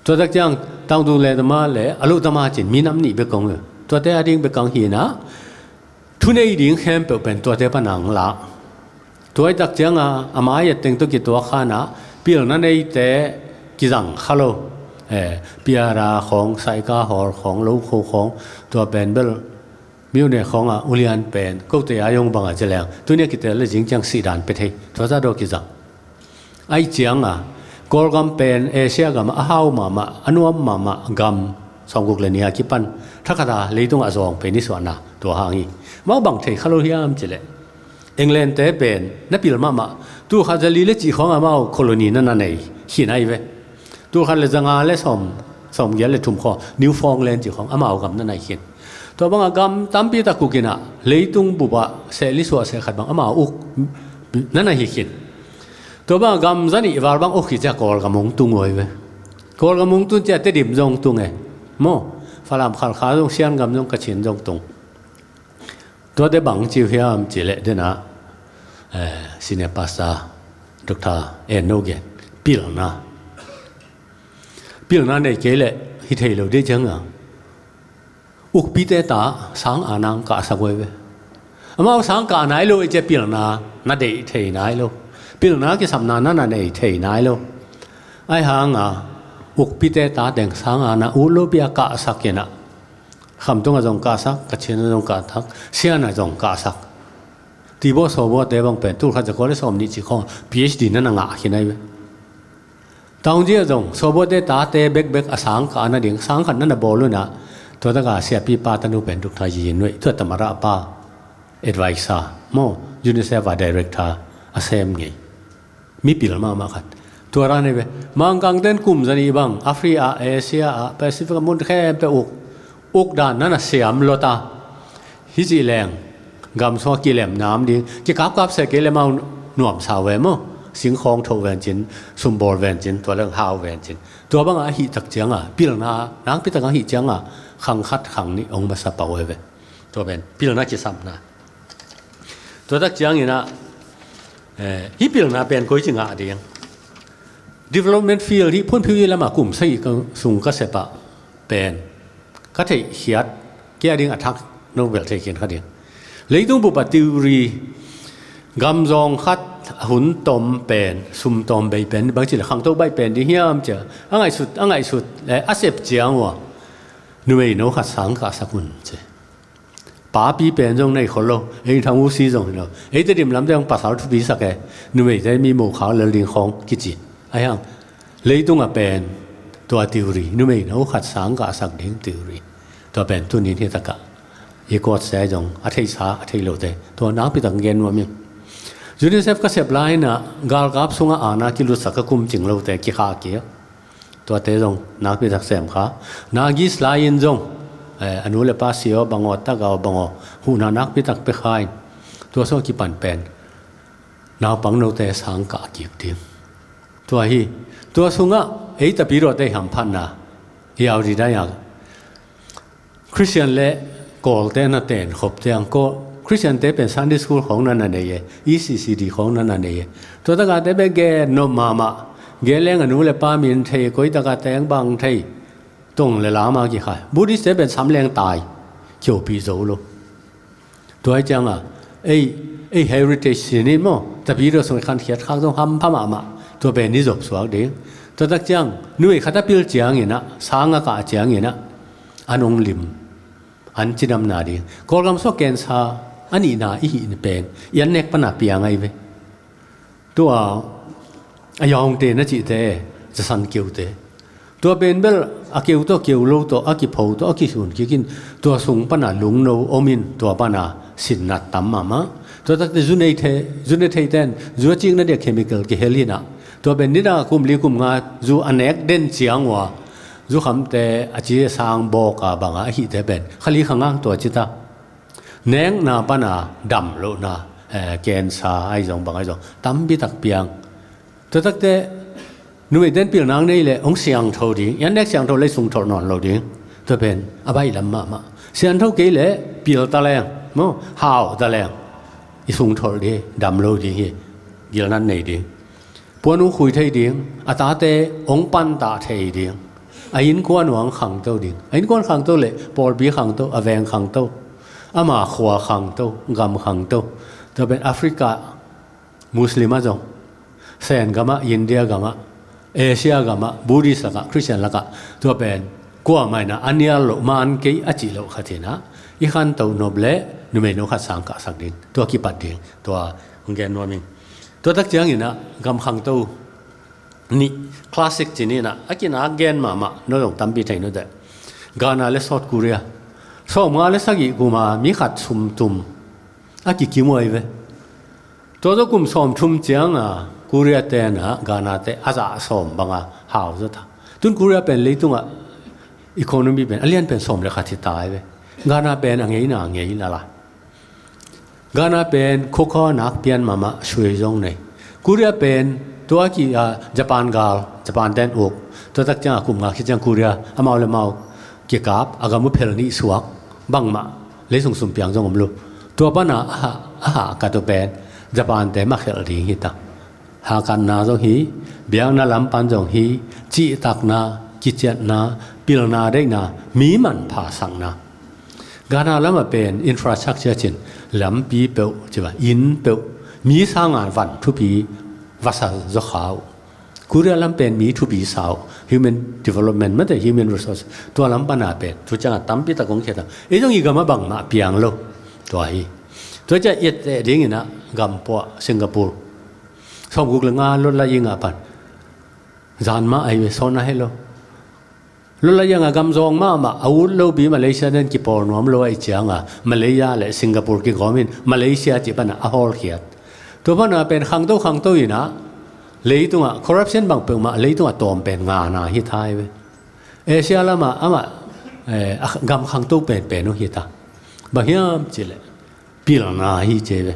Tua tak ciang, tangtung le tama le, a lo tama cin, minam nih bek kong ve. Tuate a ding bek kang hinah, thunei ding khempeuh pen tuate pan ang lah. Tua i tak cianga, a mai a teng tawh kituak khanah, pilna neite kizang kha lo. Eh, piara khawng, saika hawl khawng, lo kho khawng, tua pen bel, miune khawngah ulian pen, kote a yong bangah ci leng, tunia kitel le zing ciang sihdan pe thei, tua za daw kizang. Ai cianga, Kawlgam pen Asia gam a hau mahmah, a nuam mahmah gam, sawmguk le nih a kipan, thakhata leitung a zawng pen i suahna, tua hang hi. Mau bang thei kha lo hiam cih leh, England te pen, na pil mahmah, tul khat za li le cih khawng amau colony na na nei, khin ai ve. Tul khat le za nga le sawm, sawmgiat le thum khawng, Newfoundland cih khawng, amau gam na na hi khin. Tua bangah gam tampi tak uk inah, leitung bupah, seh li suah seh khat bang, amau uk, na na hi khin. Tua bang gam za nih val bang uk hi ciah Kawlgam hong tung uh ai ve. Kawlgam hong tun ciah Tedim zong tung e. Maw, Falam Khalkha zong, Sian gam zong, Kachin zong tung. Tuate bang ci uh hiam cih leh denah, eh, Senior Pastor Doctor En No gen. Pilna. Pilna nei kei leh hi thei lo dih cianga. Ukpite ta sang a nang kahsak uh ai ve. Amau sang kah nai lo i ciah pilna na deih thei nai lo. Pilna kisapna na na nei thei nai lo. Ai hanga ukpite ta teng sang a na ut lo pi a kahsak inah. Khamtung a zong kahsak, Kachin a zong kahsak, Sian a zong kahsak. Tibaw sawbaw te bang pen tul khat za kua le sawm nih cih khawng P H D na na ngah khin ai ve. Taungji a zong, sawbaw te tate bekbek a sang kah nading, sang khat na na bawl unah, tua taka siapi pa tanu pen Doctor Yi Nuih, tua Tamara pa, advisor, maw, UNICEF a director, a sem ngei. Mipil mahmah khat. Tua ran hi ve. Mangkang ten kum za nih bang, Africa, Asia, Pacific, mun khempeuh uk. Uk dan na na siam lo ta. Hi cih leng, gam sua kilem nam ding, kikapkap se kei le mau nuam sau ve maw. Singkhawng tho ven cin, sumbawl ven cin, tua leng hau ven cin. Tua banga ahi tak cianga, pilna, nang pi tak ahi cianga, khang khat khang nih ong masa pau ve. Tua ven, pilna kisapna. Tua tak ciangin ah, eh, hi pilna pen koi ci ngah ding. Development field hi phunphiu i lama kum sagih ka sung ka sepa pen ka theih khiat kia ding a thak no bel thei khin kha ding. Leitung bupa theory gam zawng khat a hun tawm pen, sum tawm bei pen, bang ci le khangto baih pen ding hiam cia a ngaihsut, a ngaihsut, eh, a sep ciang ua numei no khat sang kah sak un ci. Papi pen zong nei khol lo, ei thang usi zong hi lo. Ei Tedim lamte hong pasal thupi sak e, numeite mi mo khak lel ding khawng kici. Ahi hang, leitung a pen tua theory, numei no khat sang kah sak ding theory. Tua pen tunin hi takah i kuat se zong, a theisa, a thei lote. Tua nakpi tak gen nuam ing. UNICEF ka sep lai inah, galkap sungah ana kilutsak a kum cing lote, kikha kik. Tuate zong nakpi tak sem kha. Nagis lai-in zong, eh, a nu le pa si aw bang aw, tak aw bang aw, huhna nakpi tak pe kha in. Tua sung a kipan pen naupang note sang kah kik ding. Tua hi, tua sungah ei Tapidaw te hamphatna i au didai a Christian le Kawlte na ten khop tiang, Kawl, Christian te pen Sunday school khawng na na nei e, E C C D khawng na na nei e. Tua takate pen gen nop mahmah, gen leng a nu le pa min thei, koi taka teng bang thei, tong le lama kikhai. Buddhist te pen sam leng tai, kiopih zo lo. Tua hi cianga, ei, ei heritage sin in maw, Tapidaw sung i khankhiat khak zong hampha mahmah. Tua pen i zop suak ding. Tua tak ciang numei khat a pil ciangin ah, sang a kah ciangin ah, an hong lim, an cidam nading. Kawlgam sung ah cancer a nihna i hih pen i an nek pan a piang ahi ve. Tua a Yaungte na cihte, Zasan keute, tua pen bel a keu tawh keu lo tawh, a kipho tawh a kisun kik in, tua sung pan a lungno om in, tua pan a sinnat tam mahmah. Tua takte zu nei thei, zu ne theite in zu a cikna dia chemical kihel in ah, tua pen nidang a kum li kum nga zu a nek den ciang uh a, zukhamte a ci a sang bawk a bang a hihte pen kha li kha nga tua ci ta. Nekna pan a dam lohna, eh, cancer ahi zong bang ahi zong tampi tak piang. Tua takte numei ten pilna nei leh hong siangtho ding, i an nek siangtho leh sungtholh nawn lo ding. Tua pen a baih lam mahmah. Siangtho kei leh pil ta leng maw, hau ta leng, i sungtholh ding, dam lo ding hi. Gilnat nei ding. Puan hong khui thei ding, a tate hong pantah thei ding, a innkuan uh hong khangto ding. A innkuan khangto leh pawlpi khangto, a veng khangto, ama khua khangto, gam khangto. Tua pen Africa Muslim ah zong, Sen gam ah, India gam ah, Asia gam ah, Buddhist lakah, Christian lakah, tua pen kuamah in ah a nial loh, man kei a cih loh khat in ah i khanto nop leh numei no khat sang kahsak ding, tua kipat ding, tua hong gen nuam ing. Tua tak ciangin ah gam khangto nih, classic ci ni in ah, a kinak gen mahmah, no zong tampi thei no teh. Ghana leh South Korea, sawmnga leh sagih kum a mi khat sum tum a kikim uh ahi ve. Tua tawh kum sawmthum ciang a Korea te in ah Ghana te a zah sawm bang a hau zaw ta. Tun Korea pen leitung ah economy pen a lian pen sawm leh khat hi ta ahi ve. Ghana pen a ngeina ngei lala. Ghana pen khua khua nak pian mahmah, sui zong nei. Korea pen tua ki, ah, Japan gal, Japan ten uk. Tua tak ciang a kum nga khit ciang Korea amau leh amau kikap, a gam uh phel nih suak, bangmah lei sung sum piang zong om lo. Tua pan a, a hahkat uh pen Japan te mah khelh ding hi ta. Hahkatna zong hi, biakna lam pan zong hi, cihtakna, kiciatna, pilna deihna, mi manpha sakna. Ghana lam ah pen infrastructure ci in, lampi peuh, ci va, inn peuh, mi sang a van thupi va sa zaw kha uh. Korea lam pen mi thupi sa uh, human development mate, human resource, tua lam pan a pen tu ciang a tampi tak hong khia ta. Ei zong i gam ah bangmah piang lo. Tua hi. Tua ciang i et teh ding in ah gam pua, Singapore, sawmguk leh nga lot la ing a pan, zan mah ahi ve, sawn a heh lo. Lot la ing a gam zawng mahmah, a ut lo pi Malaysia ten kipawl nuam lo ahih ciang a Malaysia leh Singapore kigawm in Malaysia cih pan a a hawlkhiat. Tua pan a pen khangto khangto in ah leitung ah corruption bang peuhmah leitung ah tawm pen Ghana hi ta ahi ve. Asia lam ah amah, eh, a gam khangto penpen uh hi ta. Bang hiam cih leh pilna hi ci ve.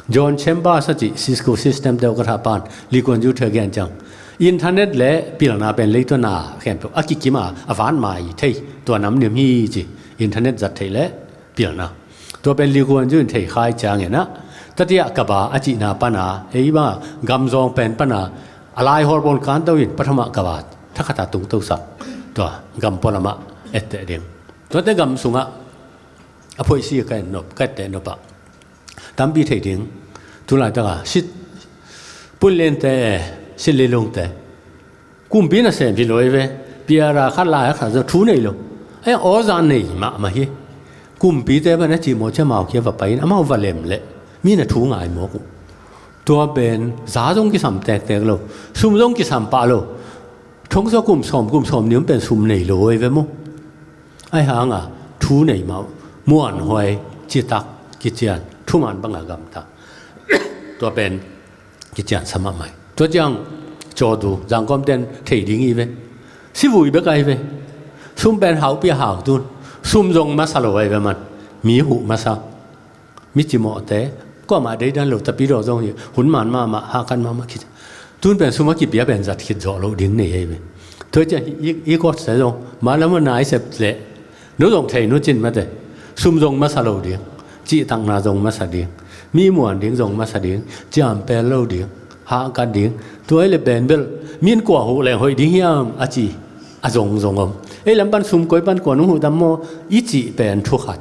John Chambers a cih Cisco system deuh ka thah pan, Lee Kuan Yew thu a gen ciang, internet leh pilna pen leitung a khempeuh a kikim a, a van mai thei, tua nam nih hi ci. Internet zat theih leh pilna. Tua pen Lee Kuan Yew in thei kha ahih ciangin ah, tatiah ka ba a cihna pan a, ei bang a gam zawng pen pan a, a laihawl pawl kanto in pathum ah ka ba thakhat a tungto sak. Tua gam pua lam ah et teh ding. Tuate gam sung ah a phoih si ka et nop, ka et teh nop ah tampi thei ding. Tulaitak a sit, Pu Inn Lente, Sit Lin Lungte, kumpi nasem hi lo ahi ve. Piara khat, lai khat zong thu nei lo. Ahi hang aw za nei mahmah hi. Kumpite bang a cimawh ciang amau kiang va pai in amau va lem leh mi in a thu ngai mawk uh. Tua pen za zong kisam tektek lo, sum zong kisam pah lo. Thong sawm, kum sawm, kum sawmnih om pen sum nei lo ahi ve maw. Ahi hang a thu nei mah uh, muanhuai, citak, kician, thuman bang a gamta. Tua pen kician sa mahmah hi. Tua ciang cawtu, zangkawmten thei ding hi ve. Sivui bek ahi ve. Sum pen haupi a hau tun. Sum zong masa lo ahi ve man. Mi huh masa. Mi cimawhte, kuamah deidan lo, tapidaw zong hi, hun man mahmah, hahkat mahmah khit. Tun pen sum a kipia pen zat khit zawh loh ding nei ahi ve. Tua ciang i, i, i kawt sa zong, ma lam a nai sep leh, no zong thei no cin mate. Sum zong masa lo ding, cihtakna zong masa ding, mi muan ding zong masa ding, ciampel lo ding, hahkat ding. Tua hi leh pen bel, mi in kua huh leng hoih ding hiam a ci, a zong zong om. Ei lam pan sum koi pan kua nong huh tam maw, i cih pen thu khat.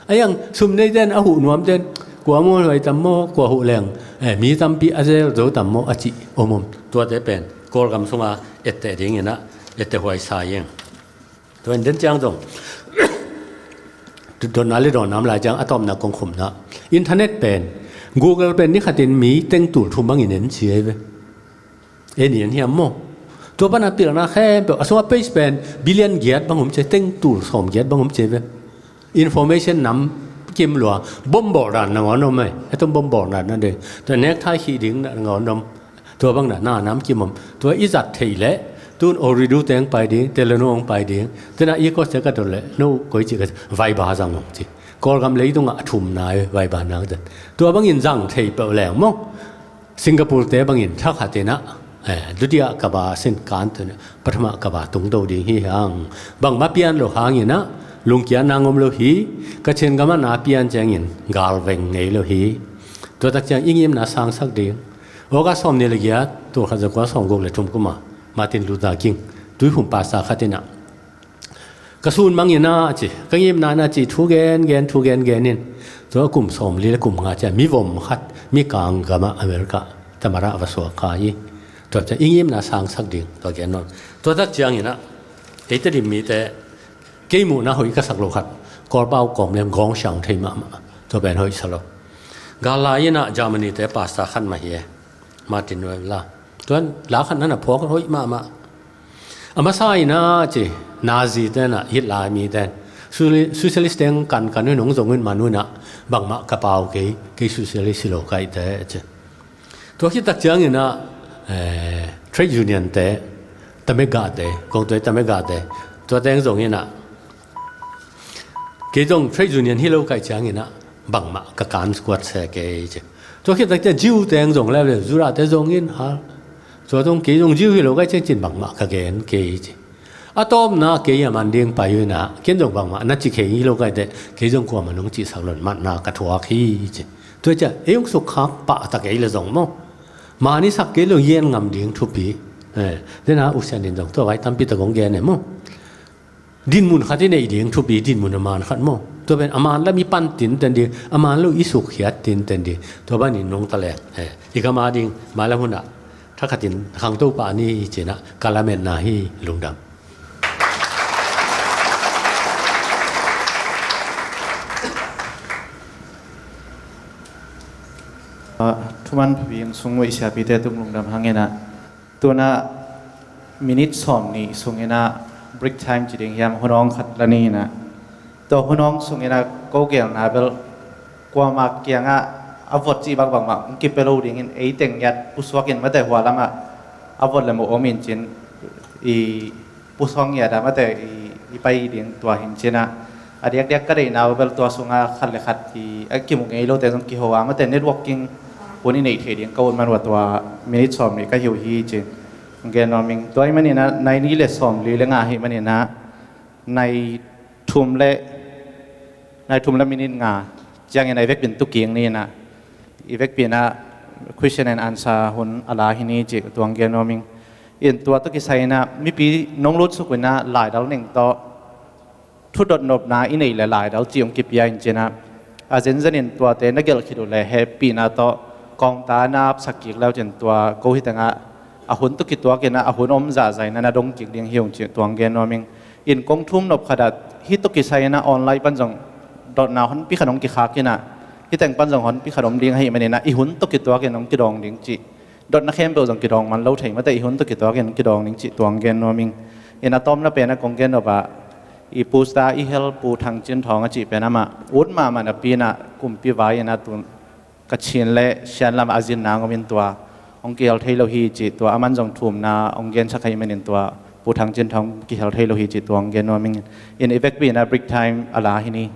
Ahi hang sum neiten, a huh nuamten, Kua mualhuai tam maw, kua huh leng, eh, mi tampi a zel zo tam maw a cih om om. Tuate pen Kawlgam sunga etteh dinginah etteh huai sa ing. Tua in den ciang zong dotna le dawnna om lai ciang a tawpna kong khumna, internet pen, Google pen ni khatin mi teng tul thum bangin en ci ei ve. En i en hiam maw? Tua pana pilna khempeuh a sungah page pen billion giat bang om ci, teng tul sawm giat bang om ci ei ve. Information nam kim lua, bom bawl dan nangawn om ei. Hetum bom bawl dan na dei, tua nekthai khih ding nangawn om. Tua bang na na nam kim om. Tua i zat theih leh tun Ooredoo teng pai ding, Telenor hong pai ding, tena i kawsia ka dot leh no koi ci ka, Viber zang hong ci. Kawlgam leitungah a thumna ei, Viber nang zat. Tua bangin zang thei peuh leng maw, Singapore te bangin thakhatinah, eh, dutia kaba sin kan tun, pathama kaba tungdo ding hi hang. Bangmah pian lo hanginah lungkiatna ngom lo hi. Kachin gamah na pian ciangin galveng ngei lo hi. Tuatak ciang i ngimna sangsak ding. August sawm nih le giat, tul khat za kua sawm guk le thum kuma Martin Luther King tuikhum pasta khatinah, ka sun manginah ci, ka ngimna na ci, thu gen gen, thu gen gen in, tua kum sawm li le kum nga ciah mi vom khat mi kang gamah America tamara a va suak kha hi. Tua ciah i ngimna sangsak ding tua gen nawn. Tuatak cianginah eite dim mite, kei muhna hoih ka sak lo khat, Kawlpau kawm lem gawng siang thei mahmah, tua pen hoih sa lo. Gal lai inah Germany te pasta khat mah hi e, Martin Webler. Tuan la khat nana phuak hoih mahmah. A masa inah ci, Nazi tenah hit lai mi ten, suli-, socialist teng kan kan hun hong zong hun man hunah, bangmah ka pau kei, kei socialist hi lo kaihte ci. Tua khit tak cianginah, eh, trade union te, tamegate, kong tuai tamegate, tua teng zonginah, kei zong trade union hi lo kaih cianginah bangmah ka kan kuat se kei ci. Tua khit tak ciang Jew teng zong le, Judah te zongin hal. Tua zong kei zong Jew hi lo kaih ciang cin bangmah ka gen kei ci. A tawpna kei a man ding pai uh inah, ken zong bangmah na ci kei hi lo kaih teh, kei zong kuamah nong cihsak loin matna ka thuak hi ci. Tua ciah ei hong sukkhak pahtak ei le zong maw, man i sak kei lo, yen ngam ding thupi. Eh, tena usian in zong tua vai tampi tak hong gen e maw. Dinmun khat i neih ding thupi, dinmun a man khat maw. Tua pen a man lam i pan tinten ding, a man lo i sukkhiat tinten ding. Tua banin nong ta leng, eh, i gam a ding mailam hunah thakhatin khangto pah ni hi cinah ka lametna hi. Lungdam. Ah, thuman phabing sung uh i siapite tung lungdam hanginah, tunah minute sawm nih sunginah break time ci ding hiam, hunawng khat la ni inah, tua hunawng sunginah ko gelna bel kuama kiangah a vot cih bangbang mah hong kipia lo dingin, ei teng ngiat pusuakin mate hua lamah a vot le moh om in cin i pusuak ngiat a mate i, i pai ding tua hin cinah. A diakdiak ka deihna uh bel tua sungah khat le khat i a kimu ngei lote zong kiho a mate networking hun i neih thei ding ka ut man uh a, tua minute sawm nih ka hi uh hi ci. Gen nuam ing, tua ahih maninah nai nih le sawm li le nga ahih maninah nai thum le, nai thum le minute nga ciangin a i vekpin tuking ni inah, i vekpin ah question and answer hun a la hi ni ci, tua hong gen nuam ing. In tua tawh kisai inah mipi nong lutsuk inah laidal ning tawh thudot nopna i neih le laidal ci hong kipia in cinah, a zenzen in tuate na gelh khit uh le hehpihna tawh kawngta na apsak kik leu cin tua ko hi tengah a hun tawh kituak inah a hun om zahzah inah na dong kik ding hi ung ci, tua hong gen nuam ing. In kong thum nop khatah hih tawh kisai inah online pan zong dotna honpi khat hong kikhak inah, hih teng pan zong honpi khat om ding ahih maninah i hun tawh kituakin hong kidawng ding cih, dotna khempeuh zong kidawng man lo thei mate i hun tawh kituakin hong kidawng ding cih, tua hong gen nuam ing. In a tawpna penah kong gen nop ah i pusta i hel Pu Thang Cin Thawng a cih pen amah ut mahmah napi inah kumpi vai inah tun Kachin le Shan lamah a zinna ngawm in tua hong kihel thei lo hi cih, tua aman zong thumna hong gensak ahih manin tua Pu Thang Cin Thawng kihel thei lo hi cih tua hong gen nuam ing. In i vekpi inah break time a la hi ni.